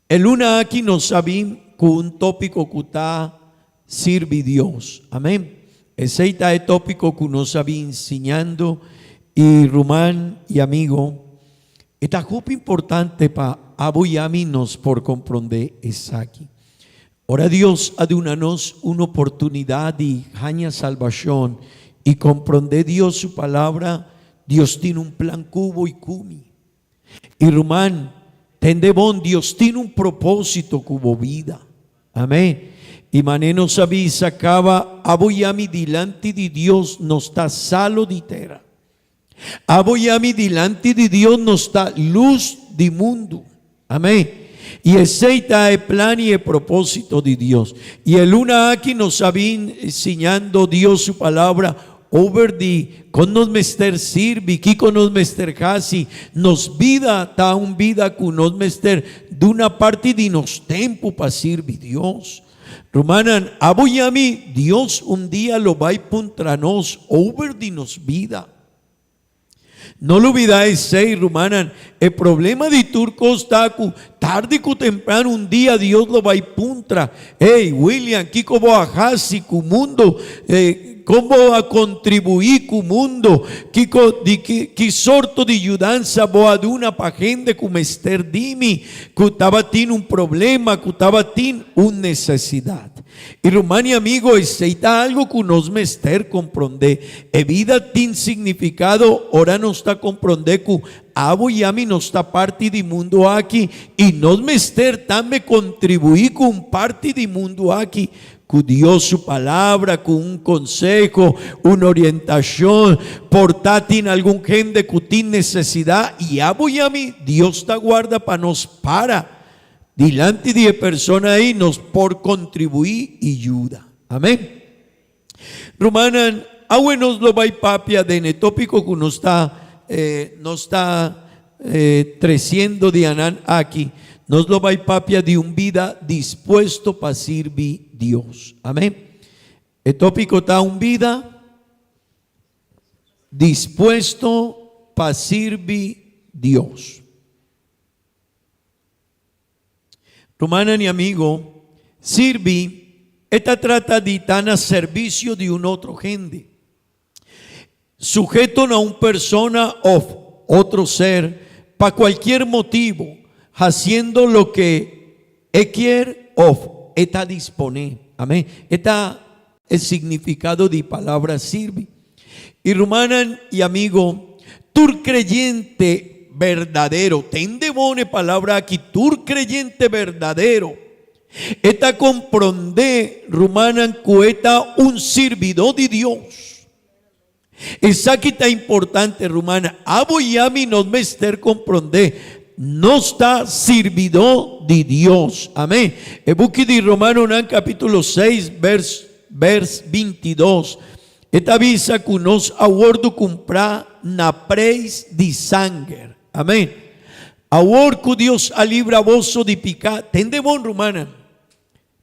e luna aki nos a bin ku un tópiko ku ta Sirbi Dios. Amén. Esei ta e tópiko ku nos a bin siñando i ruman i amigo, e ta hopi importante pa abo i ami nos por komprondé esaki. Ora Dios a duna nos un oportunidat di haña salbashon i komprondé Dios su Palabra, Dios tin un plan ku bo i ku mi. I ruman, tende bon, Dios tin un propósito ku bo bida. Amén. I manera nos a bisa kaba, abo i ami dilanti di Dios nos ta salo di tera. Abo i ami dilanti di Dios nos ta lus di mundu. Amén. I esei ta e plan i e propósito di Dios. I e luna aki nos a bin siñando Dios su palabra over di kon nos mester sirbi, kiko nos mester hasi. Nos bida ta un bida ku nos mester duna parti di nos tempu pa sirbi Dios. Rumannan, abo i ami, Dios un dia lo bai puntra nos over di nos bida. No lubida esei, rumannan, e problema di tur kos ta ku tardi ku tempran un dia Dios lo bai puntra, Hey, William, kiko bo a hasi ku mundu? Kon bo a kontribuí ku mundu? Kiko di ki sorto di yudansa bo a duna pa hende ku mester di mi? Ku tabatin un problema, ku tabatin un nesesidat. I ruman i amigo, esei ta algu ku nos mester komprondé. E bida tin signifikado ora nos ta komprondé ku abo i ami nos ta parti di mundu aki i nos mester tambe kontribuí ku un parti di mundu aki, ku Dios su Palabra, ku un konseho, un orientashon. Por ta tin algun hende ku tin nesesidat i abo i ami Dios ta guarda pa nos para dilanti di e persona ei nos por kontribuí i yuda. Amén. Rumannan, awe nos lo bai papia den e tópiko ku nos ta nos ta tresiendo di anan aki. Nos lo bai papia di un bida dispuesto pa sirbi Dios. Amén. E tópiko ta un bida dispuesto pa sirbi Dios. Rumannan i amigo, sirbi e ta trata di ta na servisio di un otro hende, suheto na un persona of otro ser pa cualkier motibo, haciendo loke e kier of e ta dispone. Amen. E ta e significado di palabra sirbi. I rumannan i amigo, tur creyente berdadero, tende bon e palabra aki, tur creyente berdadero, e ta comprende, rumannan, cu e ta un sirbidó di Dios. Esaki ta importante, rumannan, abo i ami nos mester comprende, nos ta sirbidó di Dios. Amén. E buki di Romanonan capítulo seis, vers, vers bintidos, E ta bisa ku nos a wordu kumprá na preis di sanger. Amén. Awor ku Dios a libra boso di piká, tende bon, rumannan,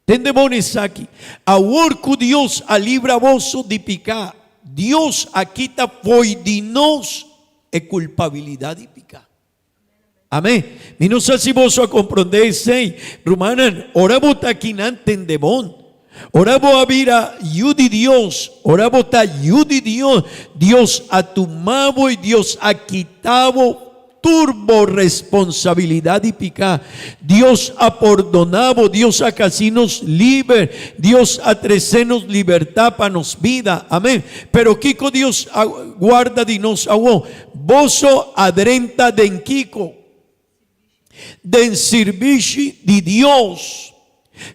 tende bon esaki, awor ku Dios a libra boso di piká, Dios a kita fo'i di nos e kulpabilidat di piká. Amén. Mi no sa si boso a komprondé esei. Rumannan, ora bo ta akinan tende bon. Ora bo a bira yu di Dios, ora bo ta yu di Dios, Dios a tuma bo i Dios a kita bo tur bo responsabilidat di piká. Dios a pordoná bo, Dios a hasi nos liber, Dios a trese nos libertat pa nos bida. Amén. Pero kiko Dios a guarda di nos awor? Boso a drenta den kiko? Den sirbishi di Dios.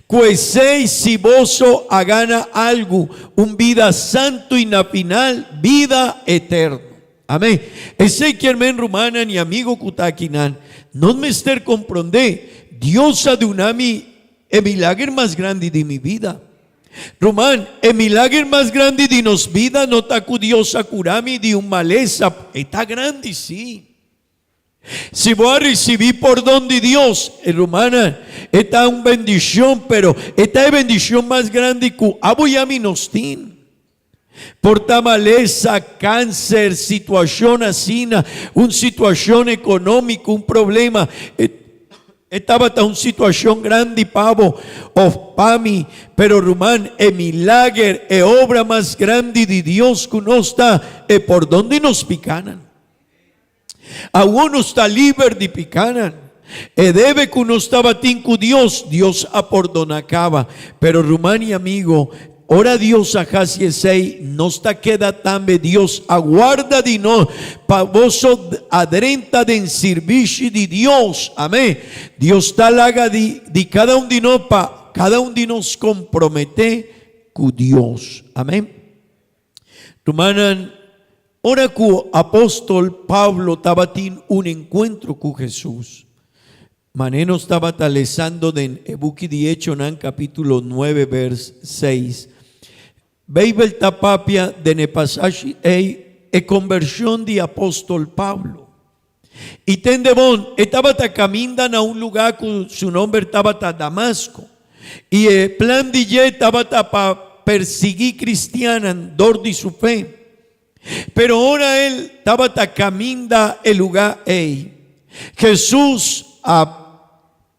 Ku esei si boso a gana algu, un bida santu i na final bida eterno. Amen. Esei kier men rumannan i amigo ku ta akinan, nos mester komprondé, Dios a duna mi e milager mas grandi di mi bida. Ruman, e milager mas grandi di nos bida no ta ku Dios a kura mi di un malesa, e ta grandi sí. Si bo a risibí pordon di Dios, e rumannan, e ta un bendishon, pero e ta e bendishon mas grandi ku abo i ami nos tin. Por ta malesa, kanser, situashon asina, un situashon ekonómiko, un problema, e e tabata un situashon grandi pa bo òf pa mi, pero ruman, e milager, e obra mas grandi di Dios ku nos ta e pordon di nos pikanan. Awor nos ta liber di pikánan. E debe ku nos tabatin ku Dios, Dios a pordoná kaba. Pero ruman i amigo, ora Dios a hasi esei, nos ta keda tambe. Dios a warda di nos pa boso a drenta den sirbishi di Dios. Amén. Dios ta laga di di kada un di nos pa kada un di nos komprometé ku Dios. Amén. Rumannan, ora ku apòstol Pablo tabatin un enkuentro ku Hesus, manera nos tabata lesando den e buki di Echonan kapítulo nuebe bèrs seis, Beibel ta papia den e pasashi ei e kombershon di apòstol Pablo. I tende bon, e tabata kaminda na un lugá ku su nomber tabata Damasko, i e plan di dje tabata pa persiguí kristiannan dor di su fe. Pero ora el tabata kaminda e lugá ei, Hesus a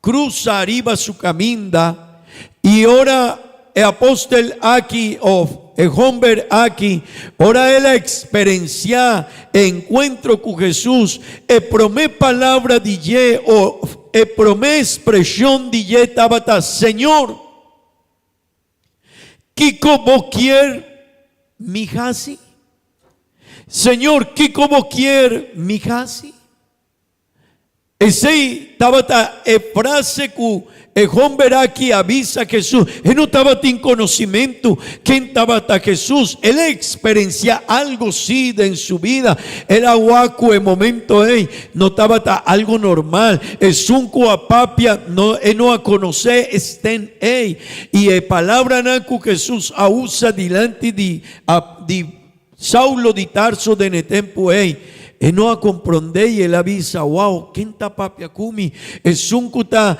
Cruza ariba su caminda, y ora e apostel aki of e homber aki, ora el a experencia e encuentro cu Jesus, e prome palabra di dje of e prome expresion di dje tabata, Señor, kico bo kier mi haci? Señor, kico bo kier mi haci? Esei tabata e frase ku e homber aki a bisa Hesus. E no tabatin konosimentu ken tabata Hesus. El a eksperensiá algu sí den su bida. El a wak ku e momento ei no tabata algu normal. Esun ku a papia no e no a konosé esten ei. I e palabranan ku Hesus a usa dilanti di di Saulo di Tarso den e tempu ei, e no a komprondé i el a bisa, Wou, ken ta papia ku mi? Esun ku ta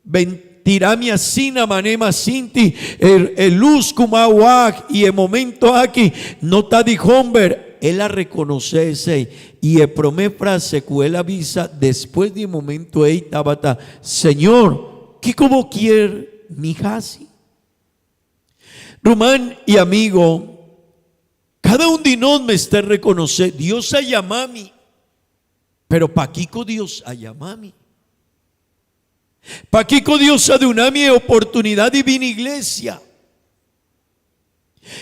ben tira mi asina manera mi a sinti e lus ku mi a wak i e momento aki no ta di homber. El a rekonosé esei i e promé frase ku el a bisa despues di e momento ei tabata, Señor, kiko bo kier mi hasi? Ruman i amigo, kada un di nos mester rekonosé, Dios a yama mi. Pero pakiko Dios a yama mi? Pakiko Dios a duna mi e oportunidat di bini iglesia?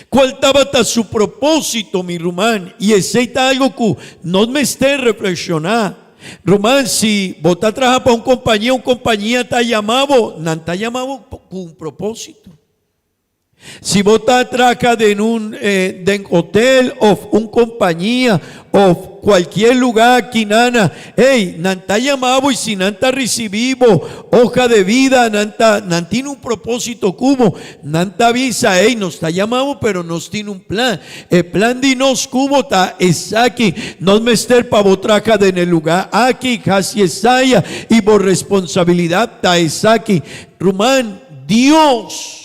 Kual tabata su propósito, mi ruman? I esei ta algu ku nos mester reflekshoná. Ruman, si bo ta traha pa un kompania, un kompania ta yama bo, nan ta yama bo ku un propósito. Si bo ta traha den un den hotel of un kompania of kualkier lugá kinana, hey, nan ta yama bo i si nan ta risibí bo hoja de vida, nan ta nan tin un propósito ku bo. Nan ta bisa, hey, nos ta yama bo pero nos tin un plan. E plan di nos ku bo ta esaki, nos mester pa bo traha den e lugá aki, hasi esaya, i bo responsabilidat ta esaki. Ruman, Dios,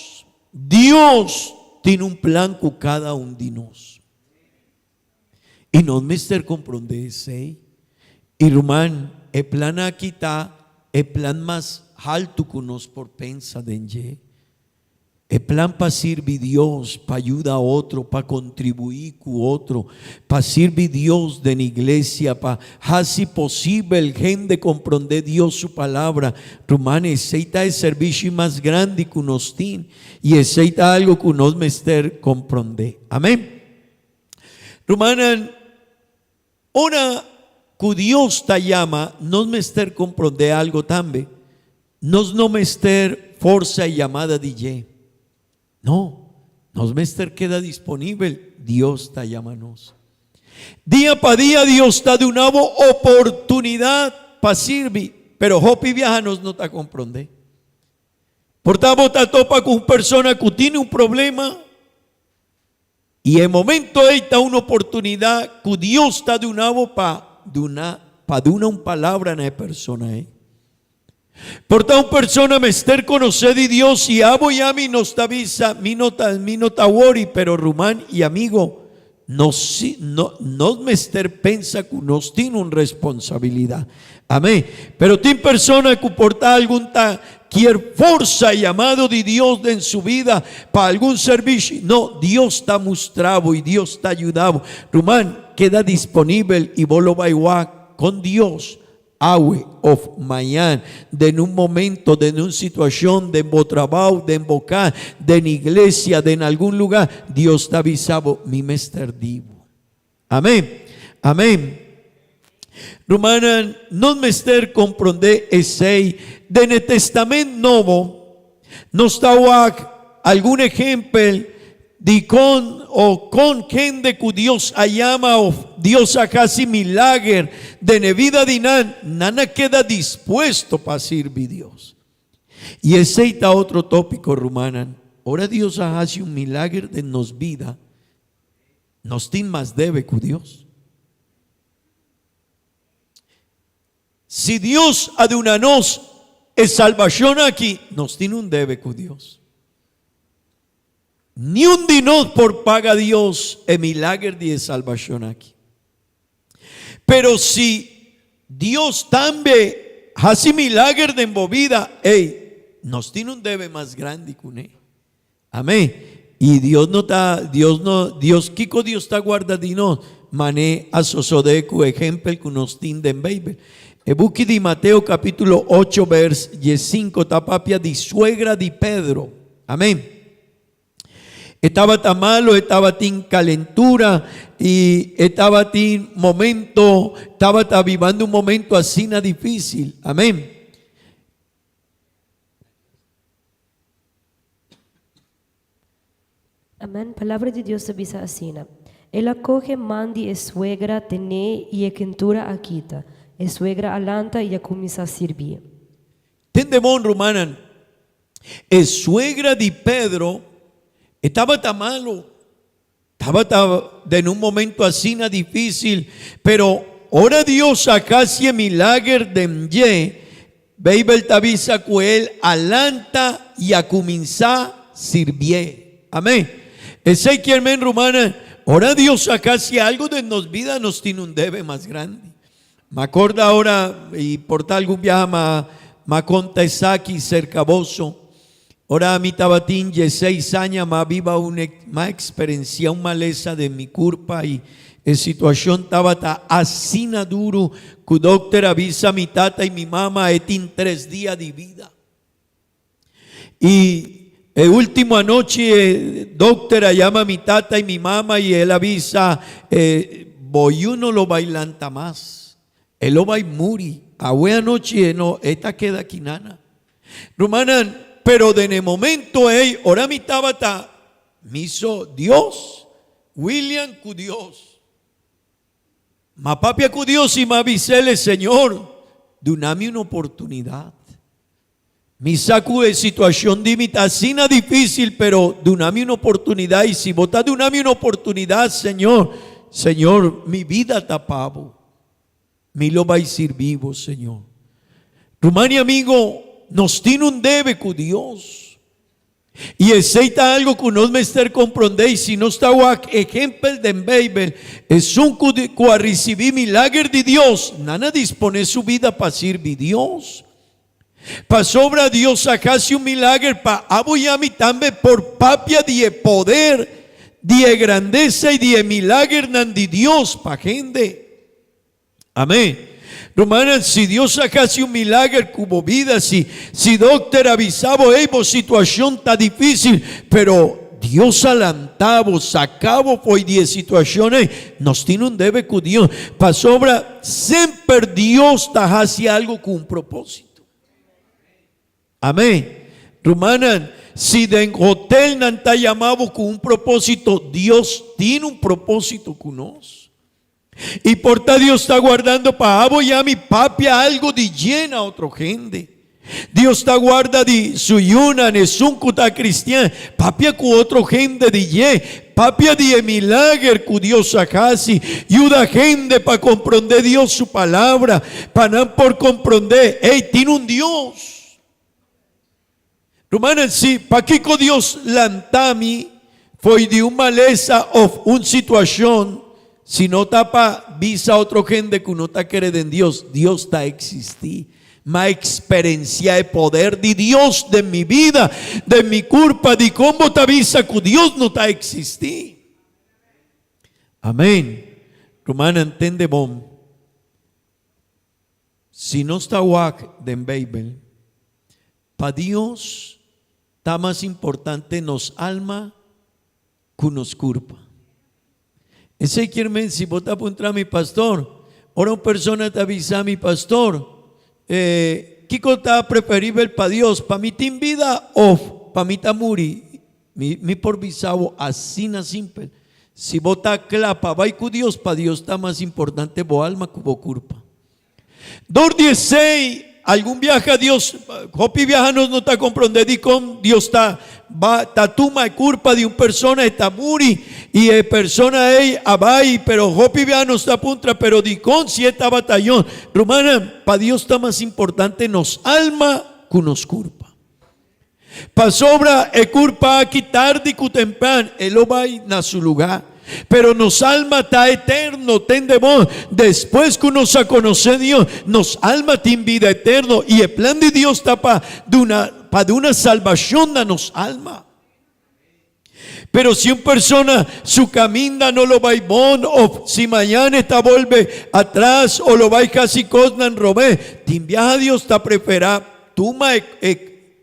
Dios tin un plan ku kada un di nos. I nos mester komprondé esei. I ruman, e plan aki ta e plan mas haltu ku nos por pensa den dje. E plan pa sirbi Dios, pa yuda otro, pa kontribuí ku otro, pa sirbi Dios den iglesia, pa hasi posibel hende komprondé Dios su Palabra. Ruman, esei ta e serbishi mas grandi ku nos tin, i esei ta algu ku nos mester komprondé. Amén. Rumannan, ora ku Dios ta yama, nos mester komprondé algu tambe. Nos no mester forsa e yamada di dje. No, nos mester keda disponibel, Dios ta yama nos. Dia pa dia Dios ta duna bo oportunidat pa sirbi, pero hopi biaha nos no ta komprondé. Por ta bo ta topa ku un persona ku tene un problema i e momento ei ta un oportunidat ku Dios ta duna bo pa duna. pa duna un palabra na e persona ei. Por ta un persona mester konosé di Dios i abo i ami nos ta bisa mi no ta mi no ta wori pero ruman i amigo nos si no nos mester pensa ku nos tin un responsabilidat. Amén. Pero tin persona ku por ta algun ta kier forsa e yamado di Dios den su bida pa algun servishi. No, Dios ta mustra bo i Dios ta yuda bo. Ruman, keda disponibel i bo lo bai wak kon Dios Awe of mañan, den un momento, den un situacion, den bo trabao, den bo cas, den iglesia, den algun lugar, Dios ta bisa bo, Mi mester di bo. Amen. Amen. Rumannan, nos mester comprende esey. Den e Testament Nobo, Nos ta wak algun ehempel di kon o kon hende ku Dios a yama of Dios a hasi milager den e bida di nan, nan a keda dispuesto pa sirbi Dios. I esei ta otro tópiko, rumannan. Ora Dios a hasi un milager den nos bida, nos tin mas debe ku Dios. Si Dios a duna nos e salbashon aki, nos tin un debe ku Dios. Niun di nos por paga Dios e milager di e salbashon aki. Pero si Dios tambe hasi milager den bo bida, ey, nos tin un debe mas grandi kuné. Amén. I Dios no ta, Dios no, Dios, kiko Dios ta guarda di nos? Mané a sosodé ku ehempel ku nos tin den Beibel. E buki di Mateo kapítulo ocho bers diesinko ta papia di suegra di Pedro. Amén. E tabata malo, e tabatin kalentura i e tabatin momento, tabata bibando un momento asina difísil. Amén. Amen. Palabra di Dios ta bisa asina, El a kohe man di e suegra ten'é i e kentura a kita. E suegra a lanta i a kuminsá sirbié. Tende bon, rumannan, e suegra di Pedro e tabata malu, tabata den un momento asina difícil, pero ora Dios a hasi e milager den dje, Beibel ta bisa ku el a lanta i a kuminsá sirbié. Amén. Esei kier men, rumannan, ora Dios a hasi algu den nos bida, nos tin un debe mas grandi. M'acorda ora, i por ta algun biaha m'a m'a conta esaki cerca boso, ora mi tabatin dieseis aña m'a biba un m'a experencia un malesa den mi curpa i e situacion tabata asina duru cu dokter a bisa mi tata i mi mama e tin tres dia di bida. I e ultimo anochi e dokter a yama mi tata i mi mama i el a bisa, e bo yu no lo bai lanta mas. E lo bai muri. Awe anochi e no e ta keda kinana. Rumannan, pero den e momento ei ora mi tabata mi so, Dios, William ku Dios. M'a papia ku Dios i m'a bis'el, Señor, duna mi un oportunidat. Mi sa ku e situashon di mi ta asina difísil, pero duna mi un oportunidat, i si bo ta duna mi un oportunidat, Señor, Señor, mi bida ta pa bo. Mi lo bai sirbi bo, Señor. Ruman i amigo, nos tin un debe ku Dios. I esei ta algo ku nos mester komprondé, i si nos ta wak ehempel den Beibel, esun ku ku a risibí milager di Dios, nan a disponé su bida pa sirbi Dios. Pasobra Dios a hasi un milager pa abo i ami tambe por papia di e poder, di e grandesa i di e milagernan di Dios pa hende. Amén. Rumannan, si Dios a hasi un milager ku bo bida, si, si dokter a bisa bo, ey, bo situashon ta difísil, pero Dios a lanta bo, saka bo fo'i di e situashon ey, nos tin un debe ku Dios, pasobra semper Dios ta hasi algu ku un propósito. Amén. Rumannan, si den hotel nan ta yama bo ku un propósito, Dios tin un propósito ku nos. I por ta Dios ta guardando pa abo i ami papia algu di dje na otro hende. Dios ta guarda di su yunan, esun ku ta kristian, papia ku otro hende di dje, papia di e milager ku Dios a hasi, yuda hende pa komprondé Dios su Palabra, pa nan por komprondé, ey, tin un Dios. Rumannan, si pakiko Dios lanta mi fo'i di un malesa òf un situashon, si no ta pa bisa otro hende ku no ta kere den Dios, Dios ta eksistí. M'a eksperensiá e poder di Dios den mi bida, den mi kurpa, dikon bo ta bisa ku Dios no ta eksistí? Amén. Rumannan, tende bon. Si nos ta wak den Beibel, pa Dios ta mas importante nos alma ku nos kurpa. Esei kier men si bo ta puntra mi, Pastor, ora un persona ta bisa mi, Pastor, kiko ta preferibel pa Dios, pa mi tin bida of pa mi ta muri? Mi, mi por bisa bo asina simpel, si bo ta kla pa bai ku Dios, pa Dios ta mas importante bo alma ku bo kurpa. Dor di esei, algun biaha Dios, hopi biaha nos no ta komprondé dikon Dios ta ba ta tuma e kurpa di un persona e ta muri i e persona ei a bai, pero hopi biaha nos ta puntra, pero dikon si e tabata yon? Rumannan, pa Dios ta mas importante nos alma ku nos kurpa. Pasobra e kurpa aki tardi ku tempran e lo bai na su lugá. Pero nos alma ta eterno, tende bon, despues ku nos a konosé Dios, nos alma tin bida eterno i e plan di Dios ta pa duna pa duna salbashon na nos alma. Pero si un persona su caminda no lo bay bon of si mañana e ta bolbe atras o lo bay haci cosnan robé, tin biaha Dios ta prefera tuma e e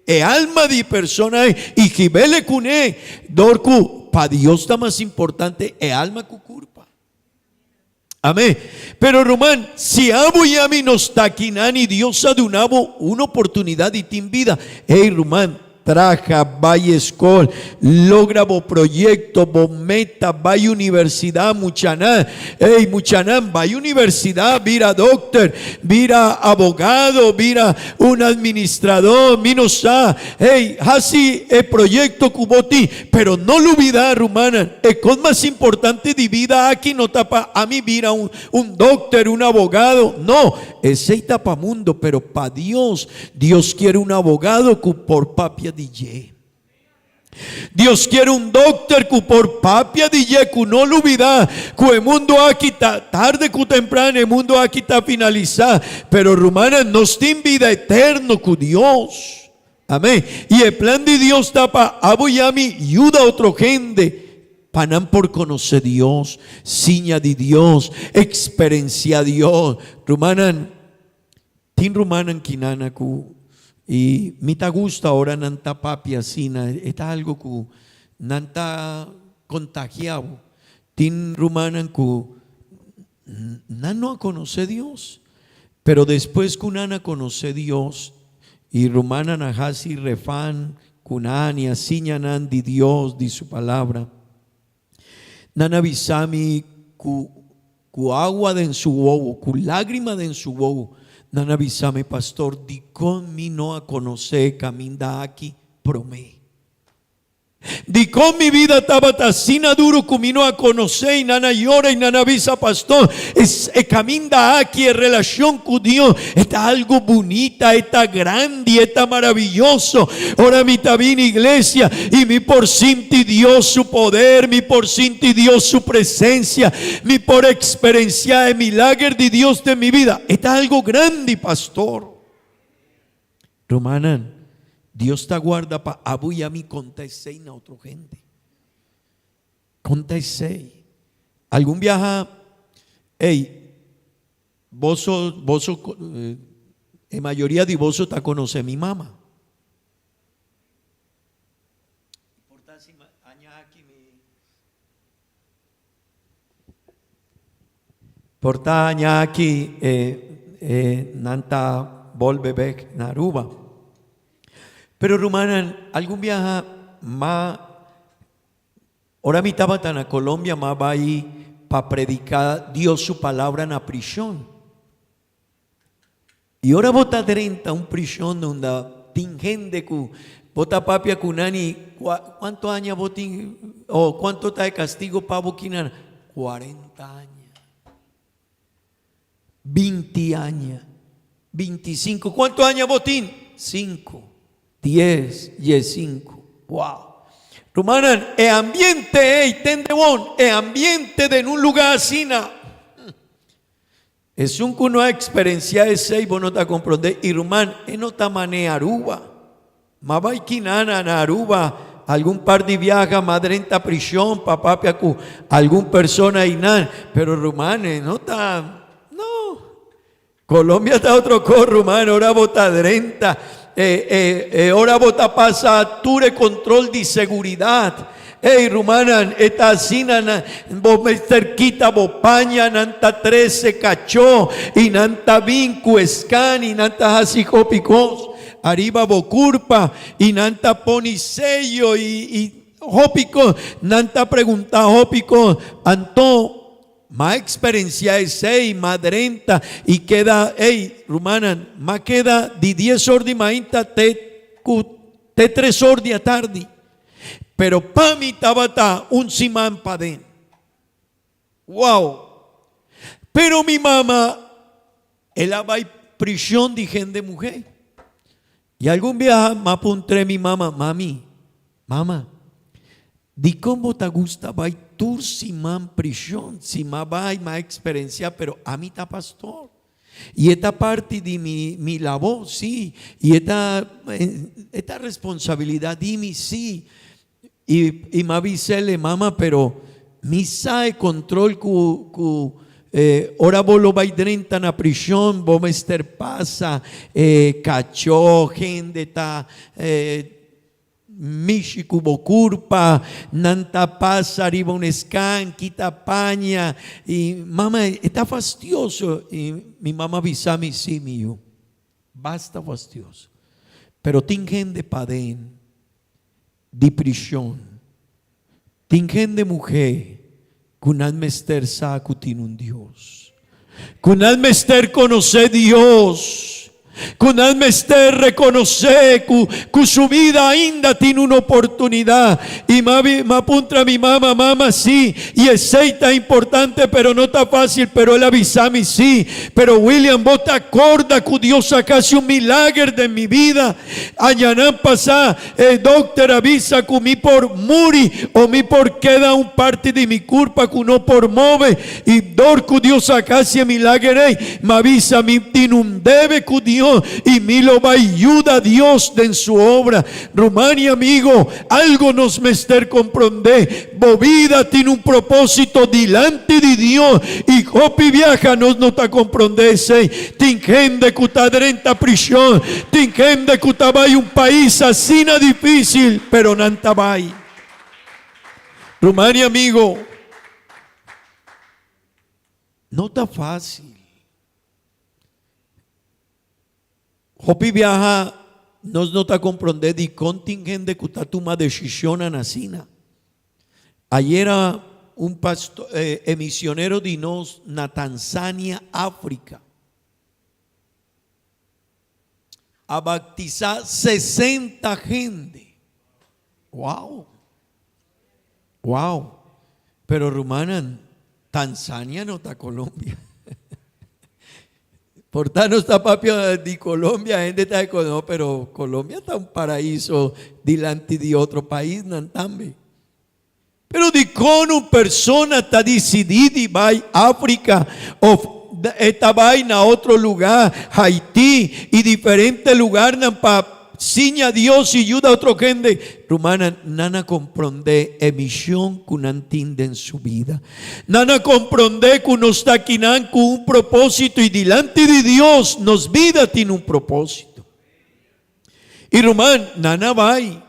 e alma di e persona ei y hibele cune, dor cu pa Dios ta mas importante e alma cu curpa. Amén. Pero ruman, si abo y ami nos ta akinan y Dios a duna bo un oportunidad di tin bida, ey ruman, traha, bay escol, logra bo proyecto, bo meta, bay universidad, muchanan, ey muchanan, bay universidad, bira dokter, bira abogado, bira un administrador, mi no sa, ey, haci e proyecto cu bo tin, Pero no lubida, rumannan, e kos mas importante di bida aki no ta pa ami bira un un dokter, un abogado, no, esei ta pa mundo, pero pa Dios, Dios kier un abogado ku por papia di dje. Dios kier un dokter ku por papia di dje, ku no lubida ku e mundo aki ta, tarde ku tempran e mundo aki ta finalisa, pero rumannan, nos tin bida eterno ku Dios. Amén. I e plan di Dios ta pa abo i ami yuda otro hende pa nan por konosé Dios, siña di Dios, eksperensiá Dios. Rumannan, tin rumannan kinana ku i mi ta gusta ora nan ta papia asina, e ta algo ku nan ta kontagiá bo. Tin rumannan ku Nan no a konosé Dios. Pero despues ku nan a konosé Dios, i rumannan a hasi refan ku nan i a siña nan di Dios, di su Palabra, nan a bisa mi ku ku agua den su wowo, ku lágrima den su wowo, nan a bisa mi, Pastor, dikon mi no a konosé e kaminda aki promé? Dikon mi bida tabata asina duru ku mi no a konosé i nan a yora i nan a bisa, Pastor, es e kaminda aki, e relashon ku Dios, e ta algu bunita, e ta grandi, e ta maraviyoso. Ora mi ta bini iglesia i mi por sinti Dios su poder, mi por sinti Dios su presensia, mi por eksperensiá e milager di Dios den mi bida. E ta algu grandi, pastor. Rumannan, Dios ta guarda pa abo i ami konta esei na otro hende. Konta esei. Algun biaha, ey, boso, boso, e mayoria di boso ta konosé mi mama. Por ta si aña aki mi. Por ta aña aki e e nan ta bolbe bek na Aruba. Pero rumannan, algun biaha ma ora mi tabata na Colombia ma bai pa predica Dios su palabra na prishon. I ora bo ta drenta un prishon unda tin hende ku bo ta papia ku nan i kuantu aña bo tin o kuantu ta e kastigo pa bo kinan? Kuarenta aña, binti aña, bintisinku. Kuantu aña bo tin? Sinku, dies, diesinku. Wow! Rumannan, e ambiente ei, tende bon, e ambiente den un lugá asina. Esun ku no a eksperensiá esei bo no ta komprondé i ruman e no ta man'é Aruba. Ma bai kinana na Aruba algun par di biaha ma drenta prishon pa papia ku algun persona einan pero ruman e no ta no. Colombia ta otro kos ruman ora bo ta drenta e e e ora bo ta pasa tur e kontrol di seguridat Ey rumannan, e ta asina nan, bo mester kita bo paña, nan ta trese kachó i nan ta bin ku eskan i nan ta hasi hopi kos ariba bo kurpa i nan ta poni seyo i i hopi kos, nan ta preguntá hopi kos. Anto m'a eksperensiá esei, m'a drenta i keda, ey rumannan, m'a keda di dies or di mainta te ku te tres or di atardi. Pero pa mi tabata un siman paden. Wow! Pero mi mama, el a bai prishon di hende muhé. I algun biaha m'a puntr'é mi mama, Mami, mama, dikon bo ta gusta bai tur siman prishon? Si m'a bai, m'a eksperensiá, pero ami ta pastor. I e ta parti di mi mi labor, sí. I e ta e ta responsabilidat di mi, sí. I i m'a bis'el, mama, pero mi sa e control ku ku ora bo lo bai drenta na prishon, bo mester pasa e kachó, hende ta Mishi ku bo kurpa, nan ta pasa riba un eskan, kita paña, i mama e ta fastioso. I mi mama bisa mi, sí mi yu, basta fastioso. Pero tin hende paden di prishon, tin hende muhé ku nan mester sa ku tin un Dios, ku nan mester konosé Dios, ku nan mester rekonosé ku ku su bida ainda tin un oportunidat. I m'a puntra mi mama, Mama, sí, i esei ta importante, pero no ta fásil, pero el a bisa mi, Sí, pero William, bo ta korda ku Dios a hasi un milager den mi bida? Añanan pasá e dokter a bisa ku mi por muri o mi por keda un parti di mi kurpa ku no por move. I dor ku Dios a hasi e milager ei, m'a bisa mi tin un debe ku Dios i mi lo bai yuda Dios den su obra. Ruman i amigo, algo nos mester komprondé, bo bida tin un propósito dilanti di Dios i hopi biaha nos no ta komprondé esei. Tin hende ku ta drenta prishon, tin hende ku ta bai un pais asina difísil, pero nan ta bai. Ruman i amigo, no ta fásil. Hopi biaha nos no ta komprondé dikon tin hende ku ta tuma desishonnan asina. Ayera un pasto e misionero di nos na Tanzania, Afrika, a baktisá sesenta hende. Wow! Wow! Pero rumannan, Tanzania no ta Colombia. Por ta nos ta papia di Colombia, hende ta di no, pero Colombia ta un paraiso dilanti di otro paisnan tambe. Pero dikon un persona ta disidí di bai Afrika òf e ta bai na otro lugá, Haití i diferente lugarnan pa siña Dios i yuda otro hende? Rumannan, nan a komprondé e mishon ku nan tin den su bida. Nan a komprondé ku nos ta akinan ku un propósito i dilanti di Dios nos bida tin un propósito. I ruman, nan a bai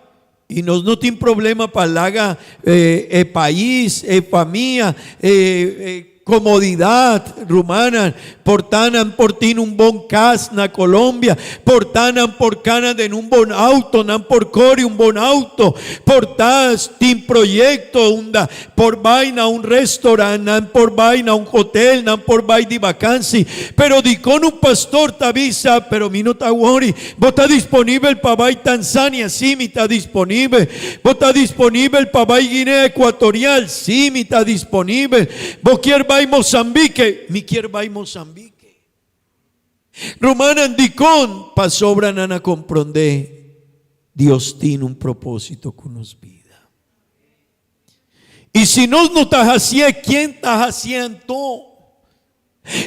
i nos no tin problema pa laga e pais, e famia, e. Comodidad, rumannan, por ta nan por tin un bon cas na Colombia, por ta nan por cana den un bon auto, nan por core un bon auto, por ta tin proyecto unda por bay na un restaurant, nan por bay na un hotel, nan por bay di vakansi. Pero dicon un pastor ta bisa, pero mi no ta worry, bo ta disponibel pa bay Tanzania? Sí, mi ta disponibel. Bo ta disponibel pa bay Guinea Ecuatorial? Sí, mi ta disponibel. Bo kier bay Mozambique? Mi kier bay Mozambique. Rumannan, dikon? Pasobra nan a komprondé Dios tin un propósito ku nos bida. I si nos no ta hasié, ken ta hasié anto?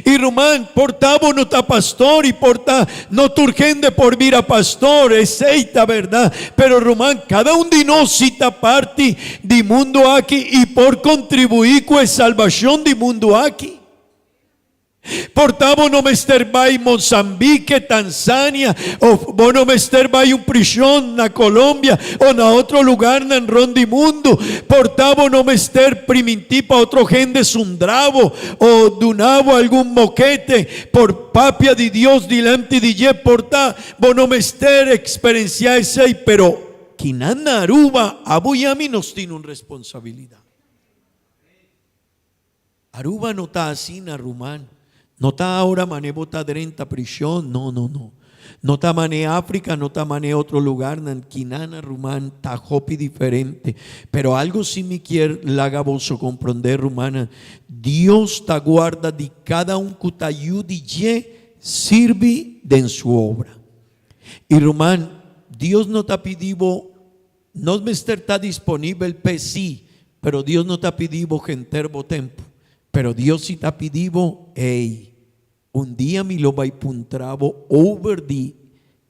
I ruman, por ta bo no ta pastor i por ta no tur hende por bira pastor, esei ta berdad. Pero ruman, cada un di nos si ta parti di mundo aki i por contribui cu e salbacion di mundo aki. Por ta bo no mester bai Mozambique, Tanzania, of bo no mester bai un prishon na Colombia o na otro lugarnan rond di mundu. Por ta bo no mester primintí pa otro hende sundra bo o duna bo algun mokete por papia di Dios dilanti di dje. Por ta bo no mester eksperensiá esei, pero kinan na Aruba, abo i ami nos tin un responsabilidat. Aruba no ta asina ruman. No ta ahora mane bo ta drenta prishon, no no no. No ta mane Africa, no ta mane otro lugarnan, kinana ruman ta hopi diferente. Pero algo si mi kier laga boso comprende rumannan, Dios ta guarda di cada un cu ta yu di dje sirbi den su obra. Y ruman, Dios no ta pidi bo Nos mester ta disponibel p'e sí, pero Dios no ta pidi bo henter bo tempu. Pero Dios sí ta pidi bo, Ey, un dia mi lo bai puntra bo over di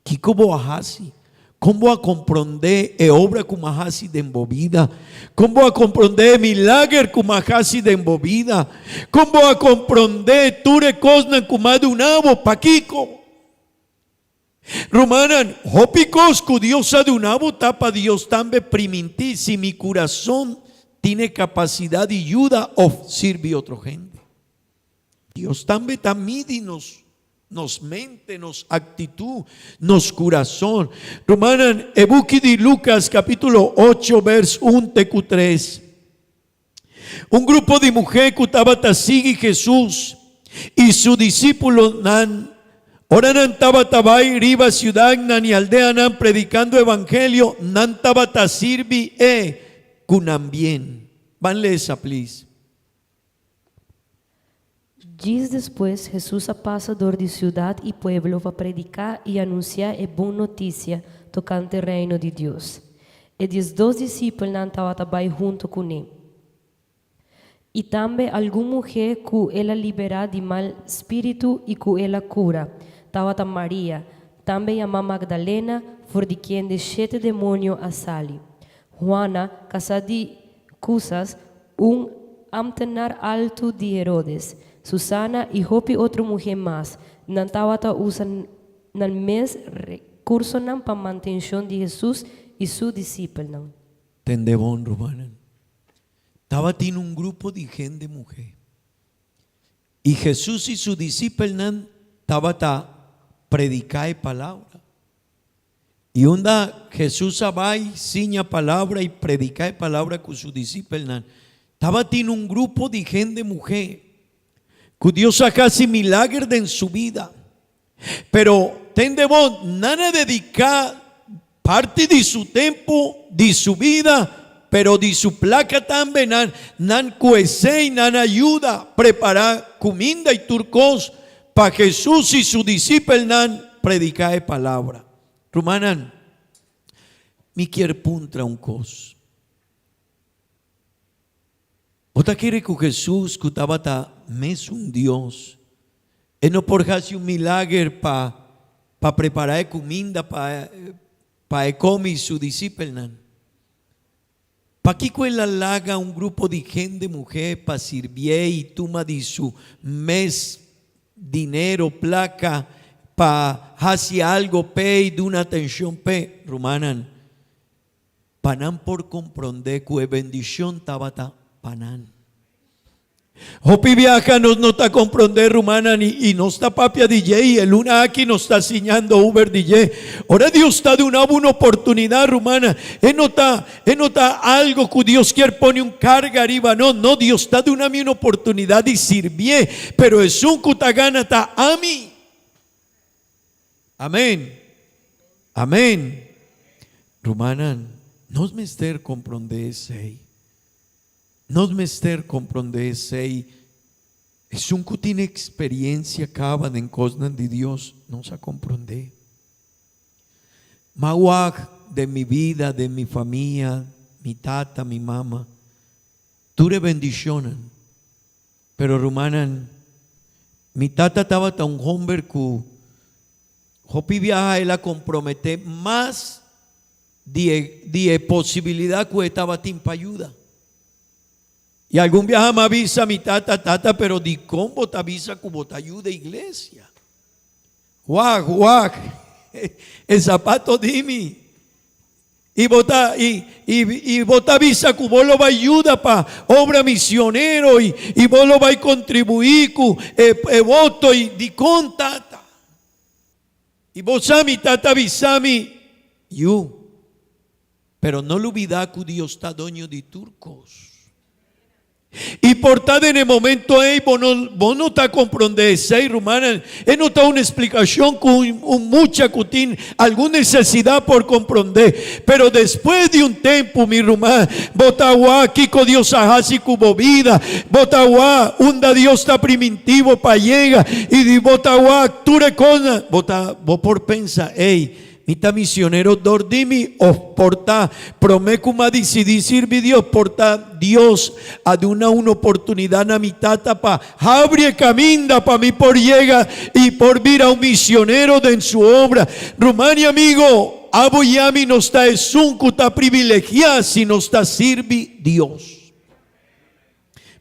kiko bo a hasi, kon bo a komprondé e obra ku m'a hasi den bo bida, kon bo a komprondé e milager ku m'a hasi den bo bida, kon bo a komprondé tur e kosnan ku m'a duna bo, pakiko? Rumannan, hopi kos ku Dios a duna bo ta pa Dios tambe primintí si mi kurason tin e kapasidat di yuda òf sirbi otro hende. Dios tambe ta midi nos nos mente, nos aktitut, nos kurason. Rumannan, e buki di Lukas kapítulo ocho bèrs un te ku tres. Un grupo di muhé ku tabata sigui Hesus i su disípulonan, ora nan tabata bai riba siudatnan i aldeanan predikando evangelio, nan tabata sirbi e ku nan bien. Ban lesa, please. Djis despues Hesus a pasa dor di siudat i pueblo pa prediká i anunsiá e bon notisia tokante Reino di Dios. E diesdos disipelnan tabata bai huntu kuné. I tambe algun muhé ku el a liberá di mal spiritu i ku el a kura, tabata Maria, tambe yamá Magdalena, for di kende shete demonio a sali, Huana, kasá di Kusas, un ámtenar altu di Herodes, Susana i hopi otro muhé mas, nan tabata usa nan mes rekursonan pa mantenshon di Hesus i su disipelnan. Tende bon, rumannan. Tabatin un grupo di hende muhé. I Hesus i su disipelnan tabata prediká e palabra. I unda Hesus a bai siña palabra i prediká e palabra ku su disipelnan, tabatin un grupo di hende muhé ku Dios a hasi milager den su bida. Pero, tende bon, nan a dediká parti di su tempu, di su bida, pero di su plaka tambe. Nan, nan ku esei nan a yuda prepará kuminda i tur kos Pa Hesus i su disipelnan prediká e palabra. Rumannan, mi kier puntra un kos. Bo ta kere ku Hesus, ku tabata mesun Dios, e no por hasi un milager pa pa prepará e kuminda pa pa e kome i su disipelnan? Pakiko el a laga un grupo di hende muhé pa sirbié i tuma di su mes dinero, plaka, pa hasi algo p'e i duna atenshon p'e? Rumannan, pa nan por komprondé ku e bendishon tabata pa nan. Hopi biaha nos no ta comprende rumannan y nos ta papia di dje y e luna aki nos ta siñando over di dje. Ora Dios ta duna bo un oportunidad rumana, e no ta e no ta algo cu Dios kier pone un carga ariba nos, no Dios ta duna mi un oportunidad di sirbié, pero esun cu ta gana ta ami. Amen. Amen. Rumannan, nos mester comprende esey. Nos mester komprondé esei. Esun ku tin eksperensia kaba den kosnan di Dios nos a komprondé. M'a wak den mi bida, den mi famia, mi tata, mi mama, tur e bendishonnan. Pero rumannan, mi tata tabata un homber ku hopi biaha el a komprometé mas di e di e posibilidad cu e tabatin pa yuda. Y algun biaha mi a bisa mi tata, Tata, pero dicon bo ta bisa cu bo ta yuda iglesia? Wak, wak, e zapato di mi. Y bo ta, y, y, y bo ta bisa cu bo lo bay yuda pa obra misionero y, y bo lo bay contribui cu e, e voto y dicon, tata? I bo sa mi tata bisa mi, Yu, pero no lubidá ku Dios ta doño di tur kos. I por ta den e momento ei bo no bo no ta komprondé esei, rumannan, e no ta un esplikashon ku un un mucha ku tin algun nesesidat por komprondé. Pero despues di un tempu, mi ruman, bo ta wak kiko Dios a hasi ku bo bida, bo ta wak unda Dios ta primintí bo pa yega, i di bo ta wak tur e kosnan, bo ta bo por pensa, Ey, mi ta misionero dor di mi òf por ta promé ku m'a disidí sirbi Dios, por ta Dios a duna un oportunidat na mi tata pa habri e kaminda pa mi por yega i por bira un misionero den su obra. Ruman i amigo, Abo i ami nos ta esun ku ta privilegiá si nos ta sirbi Dios.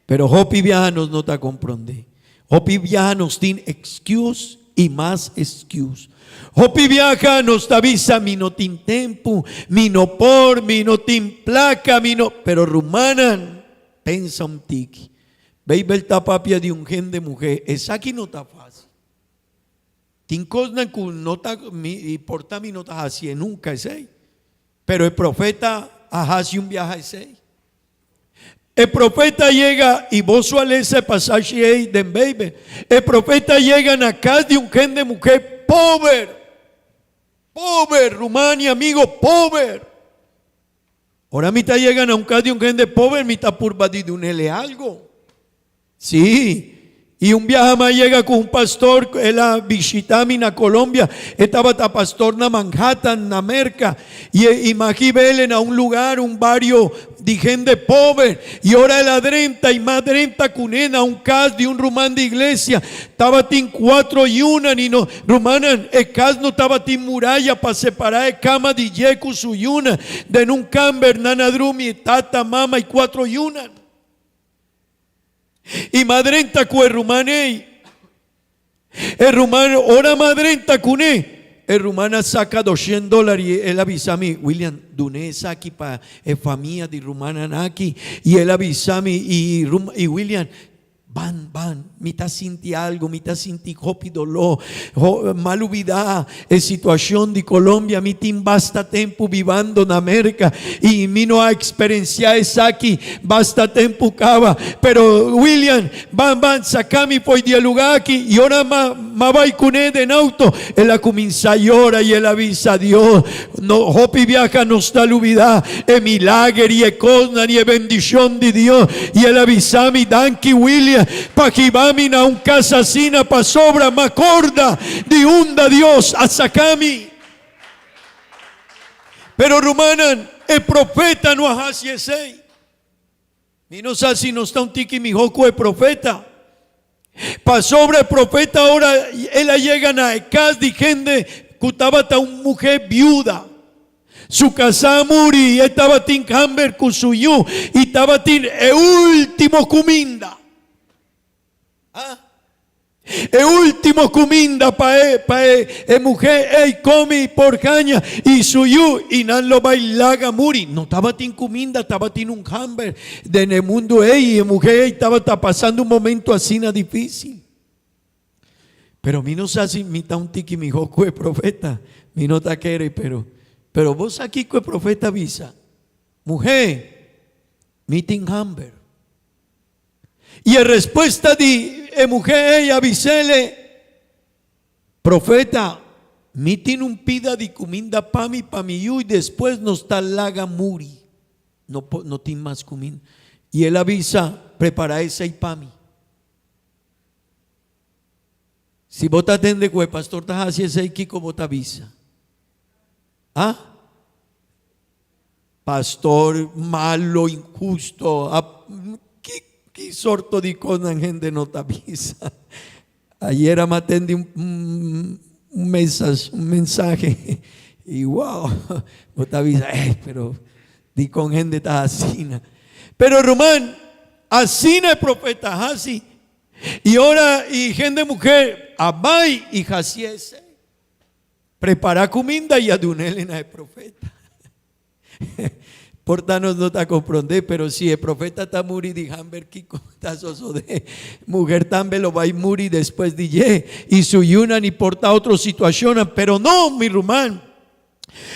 Pero hopi biaha nos no ta komprondé. Hopi biaha nos tin excuse i mas excuse. Hopi biaha nos ta bisa mi no tin tempu, mi no por, mi no tin plaka, mi no. Pero rumannan, pensa un tiki. Beibel ta papia di un hende muhé, esaki no ta fácil. Tin kosnan ku no ta mi i por ta mi no ta hasié nunka esei. Pero e profeta a hasi un biaha esei. E profeta yega, i bo su a lesa e pasashi ei den Beibel, e profeta yega na kas di un hende muhé pober, pober, ruman i amigo, pober. Ora mi ta yega na un kas di un hende pober mi ta purba di dunele algo. Sí, i un biaha mi a yega ku un pastor, el a bishita mi na Colombia, e tabata pastor na Manhattan, na Merka, i e imagib'el na un lugar, un bario di hende pober, i ora el a drenta i m'a drenta kuné na un kas di un ruman di iglesia, tabatin kuatro yunan i no, rumannan, e kas no tabatin muraya pa separá e kama di dje ku su yunan, den un kamber nan a drumi e tata, mama i kuatro yunan. I madrenta ku e ruman ei. E ruman, ora madrenta kuné, e ruman a saka doshen dólar i el a bisa mi, William, dun'é esaki pa e famia di rumannan aki. I el a bisa mi, i i William, ban, ban, mi ta sinti algu, mi ta sinti hopi doló, Mal ubidá e situashon di Colombia, mi tin basta tempu bibando na Merka i mi no a eksperensiá esaki basta tempu kaba. Pero William, ban ban saka mi fo'i di e lugá aki i ora m'a bai kuné den outo, el a kuminsá yora i el a bisa, Dios, no hopi biaha nos ta lubidá e milager i e kosnan i e bendishon di Dios. I el a bisa mi, Danki William pa hiba mi na un kas asina pasobra m'a korda di unda Dios a saka mi. Pero rumannan, e profeta no a hasi esei. Mi no sa si nos ta un tiki mihó ku e profeta. Pasobra e profeta ora el a yega na e kas di hende ku tabata un muhé biuda. Su kasá a muri i e tabatin hamber ku su yu i tabatin e último kuminda. Ah! E último kuminda pa e pa e e muhé ei komi por haña i su yu i nan lo bai laga muri. No tabatin kuminda, tabatin un hamber den e mundu ei i e muhé ei tabata pasando un momento asina difísil. Pero mi no sa si mi ta un tiki mihó ku e profeta, mi no ta kere, pero pero bo sa kiko e profeta a bisa, Muhé, mi tin hamber. I e respuesta di e muhé ei a bis'ele, Profeta, mi tin un pida di kuminda pa mi, pa mi yu, i despues nos ta laga muri. No por, no tin mas kuminda. I el a bisa, Prepará esei pa mi. Si bo ta tende ku e pastor ta hasi esei, kiko bo ta bisa? Ah? Pastor malo, injusto, ki ki sorto di kosnan hende no ta bisa. Ayer a matendi un un mensas un mensahe y wow, bo ta bisa eh pero dikon hende ta asina. Pero ruman, asina e profeta hasi y ora y hende muher a bai y hasi esei. Prepará kuminda i a dun'el na e profeta. Por ta nos no ta komprondé, pero si e profeta ta muri di hamber, kiko ta sosodé? Muher tambe lo bai muri despues di dje i su yunan i por ta otro situashonnan, pero no, mi ruman.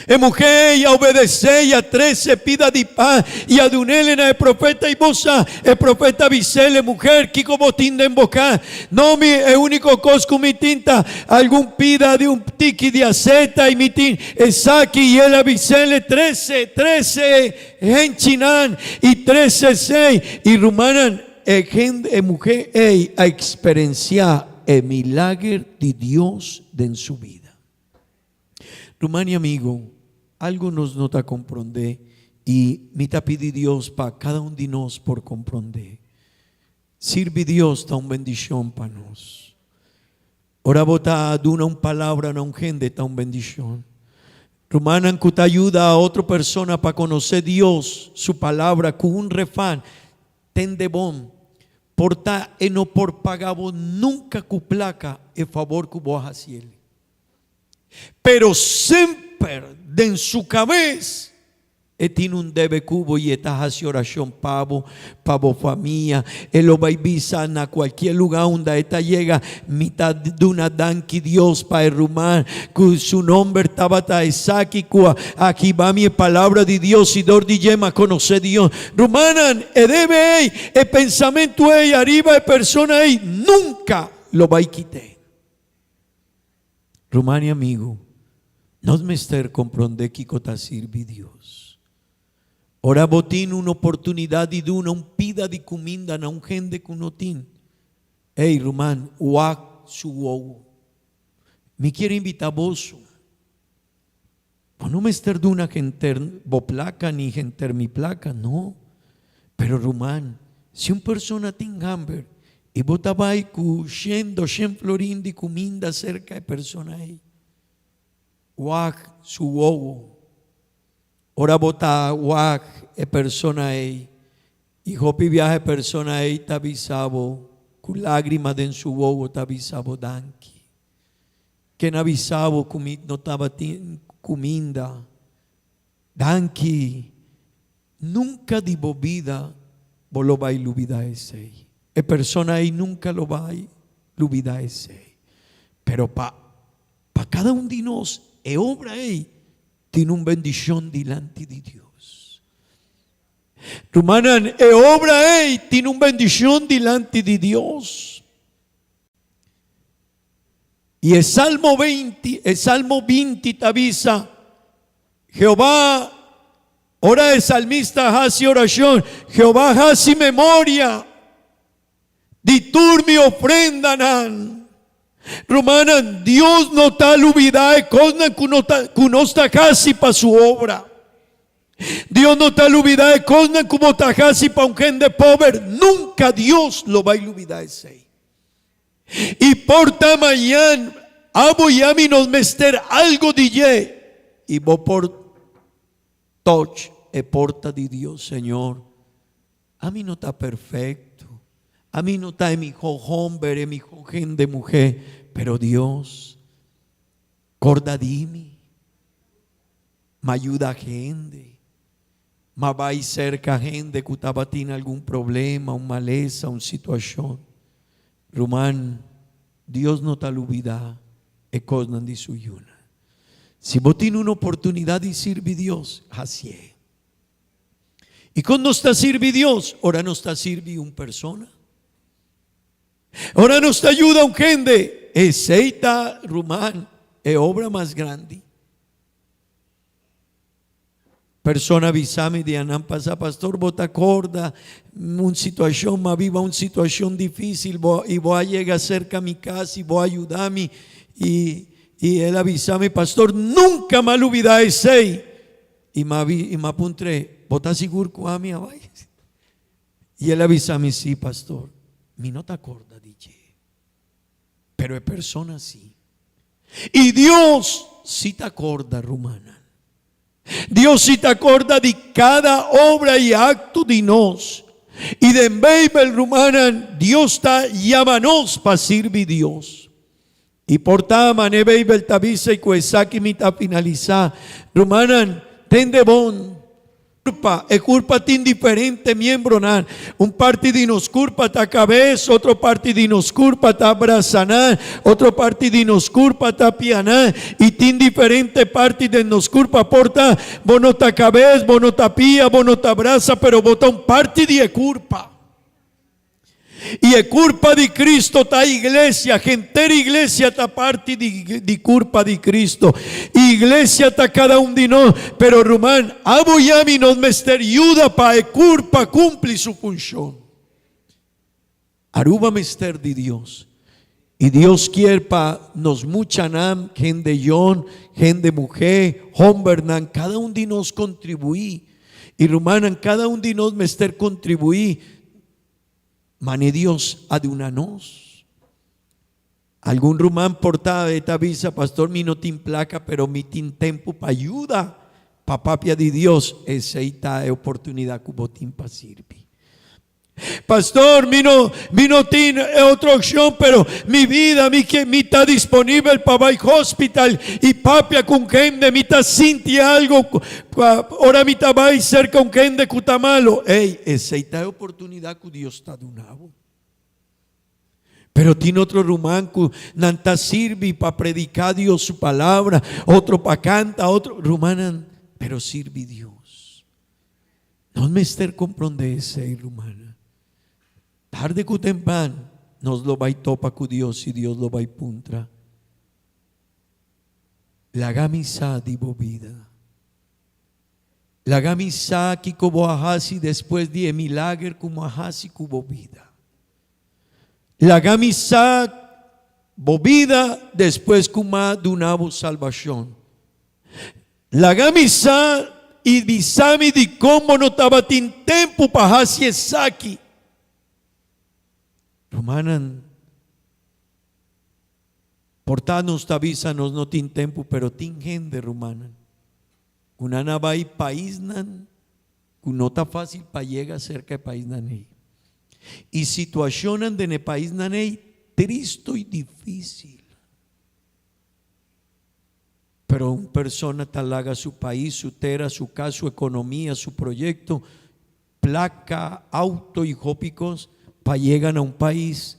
E muhé ei a obedesé i a trese pida di pan i a dun'el na e profeta i bo sa, e profeta a bis'el, E muher, kiko bo tin den bo kas? No, mi, e úniko kos ku mi tin ta algun pida di un tiki di aseta i mi tin esaki. I el a bis'el, Trese, trese henchinan i trese esei. I rumannan, e hende, e muhé ei a eksperensiá e milager di Dios den su bida. Ruman i amigo, algu nos no ta komprondé i mi ta pidi Dios pa kada un di nos por komprondé. Sirbi Dios ta un bendishon pa nos. Ora bo ta duna un palabra na un hende ta un bendishon. Rumannan ku ta yuda a otro persona pa konosé Dios su palabra ku un refan, tende bon, por ta e no por paga bo nunka ku plaka e fabor ku bo a hasi el. Pero semper den su kabes e tin un debe ku bo i e ta hasi orashon pa bo, pa bo famia. E lo bai bisa na kualkier lugá unda e ta yega, Mi ta duna danki Dios pa e ruman ku su nomber tabata esaki ku a hiba mi e palabra di Dios i dor di dje mi a konosé Dios. Rumannan, e debe ei, e pensamentu ei ariba e persona ei nunka lo bai kit'é. Ruman i amigu, nos mester komprondé kiko ta sirbi Dios. Ora bo tin un oportunidat di duna un pida di kuminda na un hende ku no tin, ey, ruman, wak su wowo. Mi kier invitá boso, bo no mester duna henter bo plaka ni henter mi plaka, no. Pero ruman, si un persona tin hamber i bo ta bai ku shen, doshen florin di kuminda serka e persona ei, wak su wowo. Ora bo ta wak e persona ei i hopi biaha e persona ei ta bisa bo ku lágrima den su wowo ta bisa bo danki. Ken a bisa bo ku mi no tabatin kuminda? Danki. Nunka di bo bida bo lo bai lubida esei. E persona ei nunka lo bai lubida esei. Pero pa pa kada un di nos e obra ei tin un bendishon dilanti di Dios. Rumannan, e obra ei tin un bendishon dilanti di Dios. I e Salmo 20, e Salmo 20 ta bisa, Jehová, ora e salmista hasi orashon, Jehová hasi memoria di tur mi ofrendanan. Rumannan, Dios no ta lubidá e kosnan ku no ta, ku nos ta hasi pa su obra. Dios no ta lubidá e kosnan ku bo ta hasi pa un hende pober. Nunka Dios lo bai lubidá esei. I por ta mañan abo i ami nos mester algo di dje i bo por toch e porta di Dios, Señor, ami no ta perfecto. Ami no ta e mihó homber, e mihó hende muhé, pero Dios, korda di mi. M'a yuda hende. M'a bai serka hende ku tabatin algun problema, un malesa, un situashon. Ruman, Dios no ta lubidá e kosnan di su yunan. Si bo tin un oportunidat di sirbi Dios, hasié. I kon nos ta sirbi Dios? Ora nos ta sirbi un persona. Ora nos ta yuda un hende. Esei ta, ruman, e obra mas grandi. Persona bisa mi dianan pasa, Pastor, bo ta corda un situacion, m'a biba un situacion dificil, bo, y bo a yega cerca mi cas y bo a yuda mi. Y, y el a bisa mi, Pastor, nunca m'a lubida esey. Y m'a y m'a puntr'é, Bo ta sigur cu ami a bay? Y el a bisa mi, Sí, pastor, mi no ta corda di dje, pero e persona sí. Y Dios sí ta corda, rumannan. Dios sí ta corda di cada obra y acto di nos. Y den Bijbel, rumannan, Dios ta yama nos pa sirbi Dios. I por ta mane Beibel ta bisa i ku esaki mi ta finalisá. Rumannan, tende bon. Kurpa, e kurpa tin diferente miembronan. Un parti di nos kurpa ta kabes, otro parti di nos kurpa ta brasanan, otro parti di nos kurpa ta pianan, i tin diferente parti den nos kurpa. Por ta, bo no ta kabes, bo no ta pia, bo no ta brasa, pero bo ta un parti di e kurpa. I e kurpa di Cristo ta iglesia, henter iglesia ta parti di di kurpa di Cristo. Iglesia ta kada un di nos, pero ruman, abo i ami nos mester yuda pa e kurpa kumpli su funshon. Aruba mester di Dios. I Dios kier pa nos muchanan, hende yon, hende muhé, hombernan, kada un di nos kontribuí. I rumannan, kada un di nos mester kontribuí Mane Dios a duna nos. Algun ruman por ta e ta bisa, Pastor, mi no tin placa, pero mi tin tempu pa yuda pa papia di Dios. Esey ta e oportunidad cu bo tin pa sirbi. Pastor, mi no, mi no tin e otro opcion, pero mi vida, mi ke, mi ta disponibel pa bay hospital y papia cu un hende, mi ta sinti algo Ora mi ta bai serka un hende ku ta malo, ey, esei ta e oportunidat ku Dios ta duna bo. Pero tin otro ruman ku nan ta sirbi pa prediká Dios su palabra, otro pa kanta, otro, rumannan, pero sirbi Dios. Nos mester komprondé esei, rumannan. Tarde ku tempran nos lo bai topa ku Dios i Dios lo bai puntra. Laga mi sa di bo bida. Laga mi sa kiko bo a hasi despues di e milager ku mo a hasi ku bo bida. Laga mi sa bo bida despues ku m'a duna bo salbashon. Laga mi sa i bisa mi dikon bo no tabatin tempu pa hasi esaki. Rumannan. Por ta nos ta bisa nos no tin tempu pero tin hende rumannan ku nan a bai paisnan ku no ta fácil pa yega serka e paisnan ei. I situashonnan den e paisnan ei tristo i difícil. Pero un persona ta laga su pais, su tera, su kas, su ekonomia, su proyekto, plaka, auto i hopi kos pa yega na un pais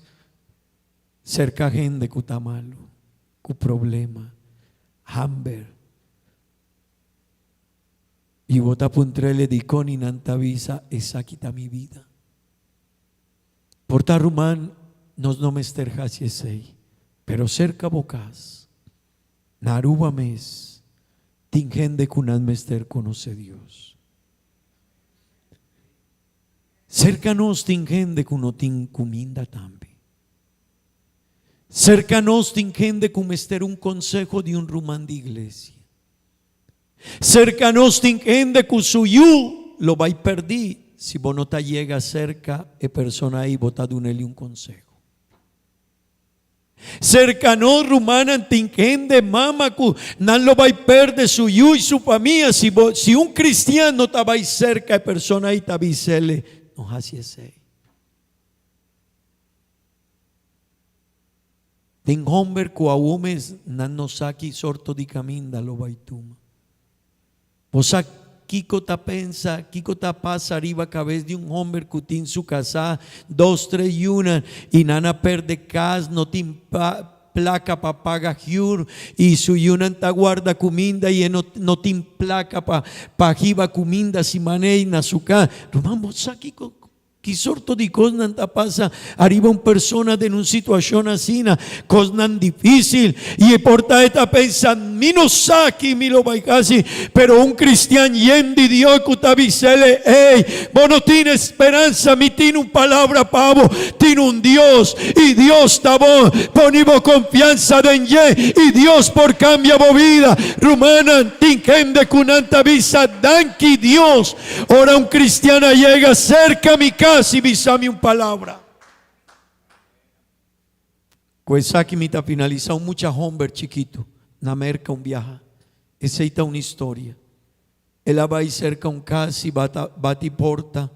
Serka hende ku ta malu, ku problema, hamber. I bo ta puntr'el dikon i nan ta bisa, Esaki ta mi bida. Por ta ruman, nos no mester hasi esei, pero serka bo kas, na Aruba mes, tin hende ku nan mester konosé Dios. Serka nos tin hende ku no tin kuminda tambe. Serka nos tin hende ku mester un konseho di un ruman di iglesia. Serka nos tin hende ku su yu lo bai pèrdí si bo no ta yega serka e persona ei bo ta dun'el un konseho. Serka nos rumannan tin hende mama ku nan lo bai perde su yu i su famia si bo si un kristian no ta bai serka e persona ei ta bis'el no hasi esei. Tin homber ku awo mes nan no sa ki sorto di kaminda lo bai tuma. Bo sa kiko ta pensa, kiko ta pasa riba kabes di un homber ku tin su kasá dos tres yunan i nan a perde kas, no tin plaka pa paga huur i su yunan ta guarda kuminda i e no no tin plaka pa pa hiba kuminda siman'ei na su kas. Ruman, bo sa kiko Ki sorto di kosnan ta pasa ariba un persona den un situashon asina? Kosnan difísil. I e por ta e ta pensa, Mi no sa ki mi lo bai hasi. Pero un kristian yen di Dios ku ta bis'el, Ey, bo no tin speransa, mi tin un palabra pa bo. Tin un Dios, i Dios ta bon. Poni bo konfiansa den dje, i Dios por kambia bo bida. Rumannan, tin hende ku nan ta bisa, Danki Dios. Ora un cristian a yega cerca mi cas y bisa mi un palabra. Cu esaki mi ta finalisa. Un mucha homber chikito na Merca un biaha. Esey ta un historia. El a bay cerca un cas y bata bati porta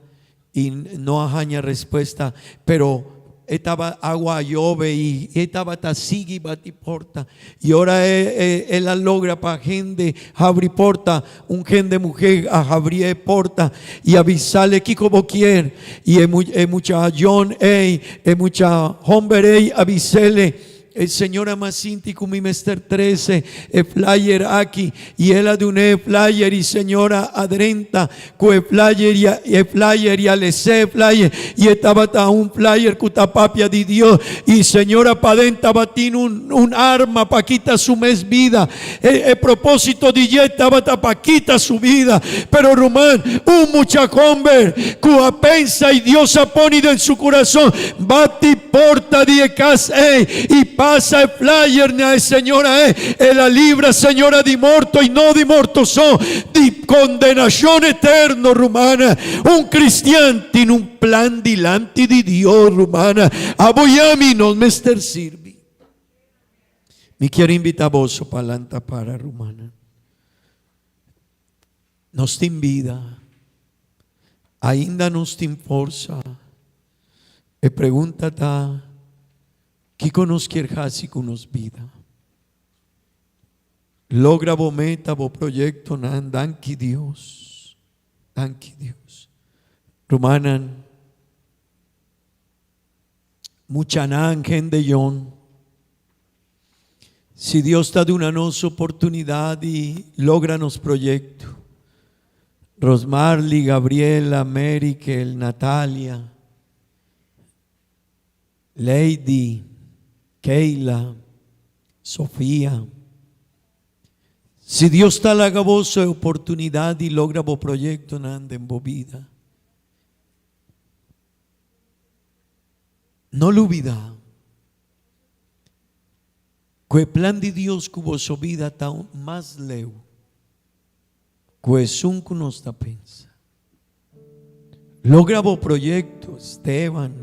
y no a haña respuesta, pero E taba agua a yobe y e tabata sigui bati porta. Y ora e, e, el a logra pa hende habri porta, un hende mujer a habri e porta y a bisale kiko bo kier. Y e, e mucha John ey, e mucha homber ey a bisele, E señora m'a sinti cu mi mester trece e flyer aki y el a duna e flyer y señora a drenta cu e flyer y a e flyer y a lesa e flyer y e tabata un flyer cu ta papia di Dios y señora paden tabatin un un arma pa kita su mes vida e e proposito di dje tabata pa kita su vida pero ruman un mucha homber cu a pensa y Dios a poni den su curason bati porta di e cas ey y pasa e flyer na e señora ey. El a libra señora di morto y no di morto so, di condenacion eterno, rumana. Un cristian tin un plan dilanti di Dios, rumana. Abo y ami nos mester sirbi. Mi kier invita boso pa lanta para, rumana. Nos tin bida. Ainda nos tin forsa. E pregunta ta, Kiko nos kier hasi ku nos bida? Logra bo meta, bo proyektonan, danki Dios. Danki Dios. Rumannan, muchanan, hende yon, si Dios ta duna nos oportunidat di logra nos proyekto, Rosmarly, Gabriela, Merikel, Natalia, Lady, Keila, Sofia. Si Dios ta laga boso e oportunidat di logra bo proyektonan den bo bida, no lubida ku e plan di Dios ku boso bida ta mas leu ku esun ku nos ta pensa. Logra bo proyekto, Esteban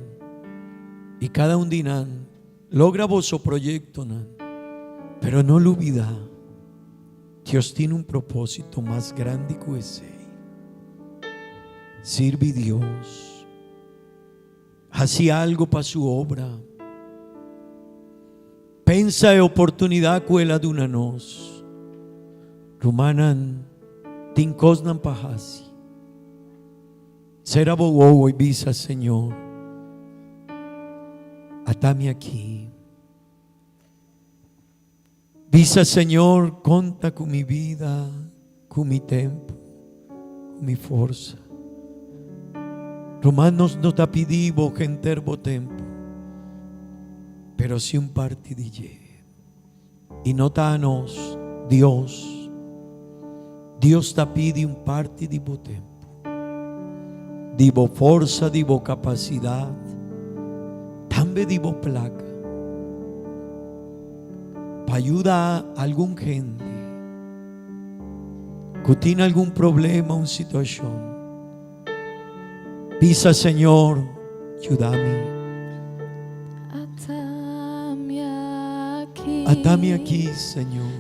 i kada un di nan, logra boso proyektonan, pero no lubida, Dios tin un propósito mas grandi ku esei. Sirbi Dios. Hasi algo pa su obra. Pensa e oportunidat ku el a duna nos. Rumannan, tin kosnan pa hasi. Sera bo wowo i bisa, Señor, ata mi aki. Bisa, Señor, konta ku mi bida, ku mi tempu, ku mi forsa. Ruman, nos no ta pidi bo henter bo tempu, pero si un parti di dje. I no ta anos, Dios. Dios ta pidi un parti di bo tempu, di bo forsa, di bo kapasidat, tambe di bo plaka. Pa yuda algun hende ku tin algun problema, un situashon. Bisa, Señor, yuda mi. Ata mi aki, Señor.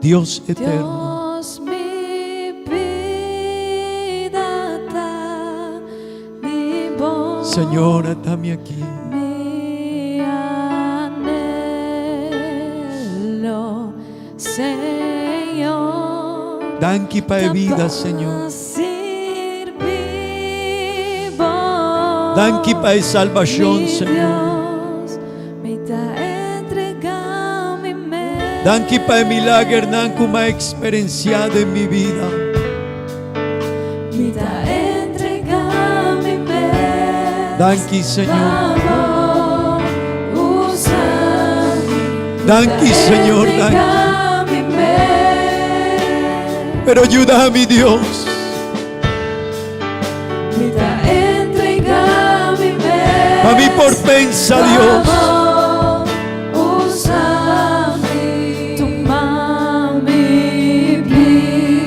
Dios eterno. Señor, ata mi aki. Mi anhelo, Señor. Danki pa e bida, Señor. Danki pa e salbashon, Señor. Danki pa e milagernan ku mi a eksperensiá den mi bida. Danki, Señor. Danki, Señor, danki. Pero yuda mi, Dios. Pa mi por pensa, Dios.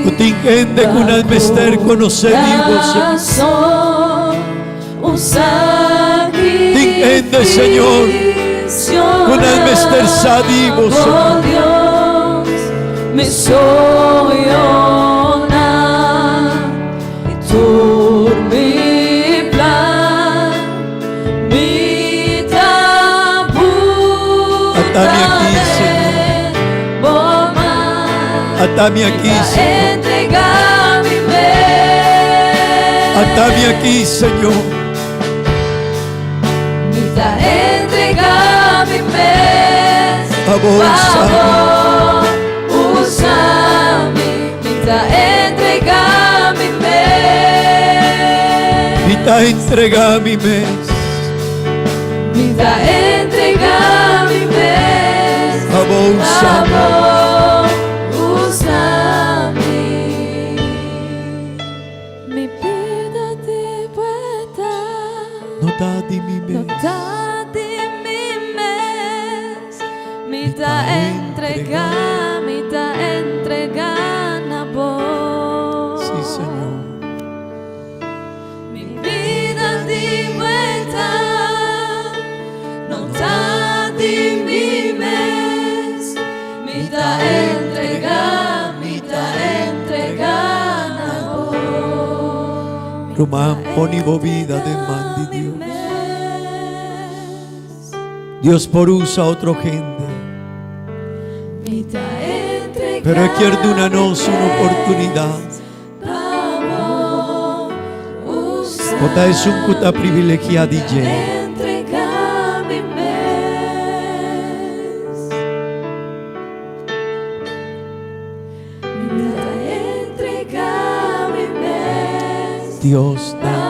Ku tin hende ku nan mester konosé di bo, Señor. Tin hende, Señor, ku nan mester sa di bo, Señor. Ata mi aki, Señor. Ata mi aki, Señor. Ata mi aki, Señor. Abo usa mi. Mi ta entregá mi mes. Mi ta entregá mi mes. Abo usa mi. Abo usa mi. Mi bida di bo ta. No ta di mi No mes. ta di mi mes. Mi ta entregá, mi ta entregá na bo. Sí, Señor. Mi bida di bo ta, no ta di mi mes. Mi ta entregá, mi ta entregá na bo. Ruman, pone bo bida den man di Dios. Dios por usa otro hende. Mi ta entregá Pero E kier duna nos un oportunidat. Pa bo usa. Bo ta esun ku ta privilegiá di dje. Entregá mi mes. Mi ta entregá mi mes. Dios, danki.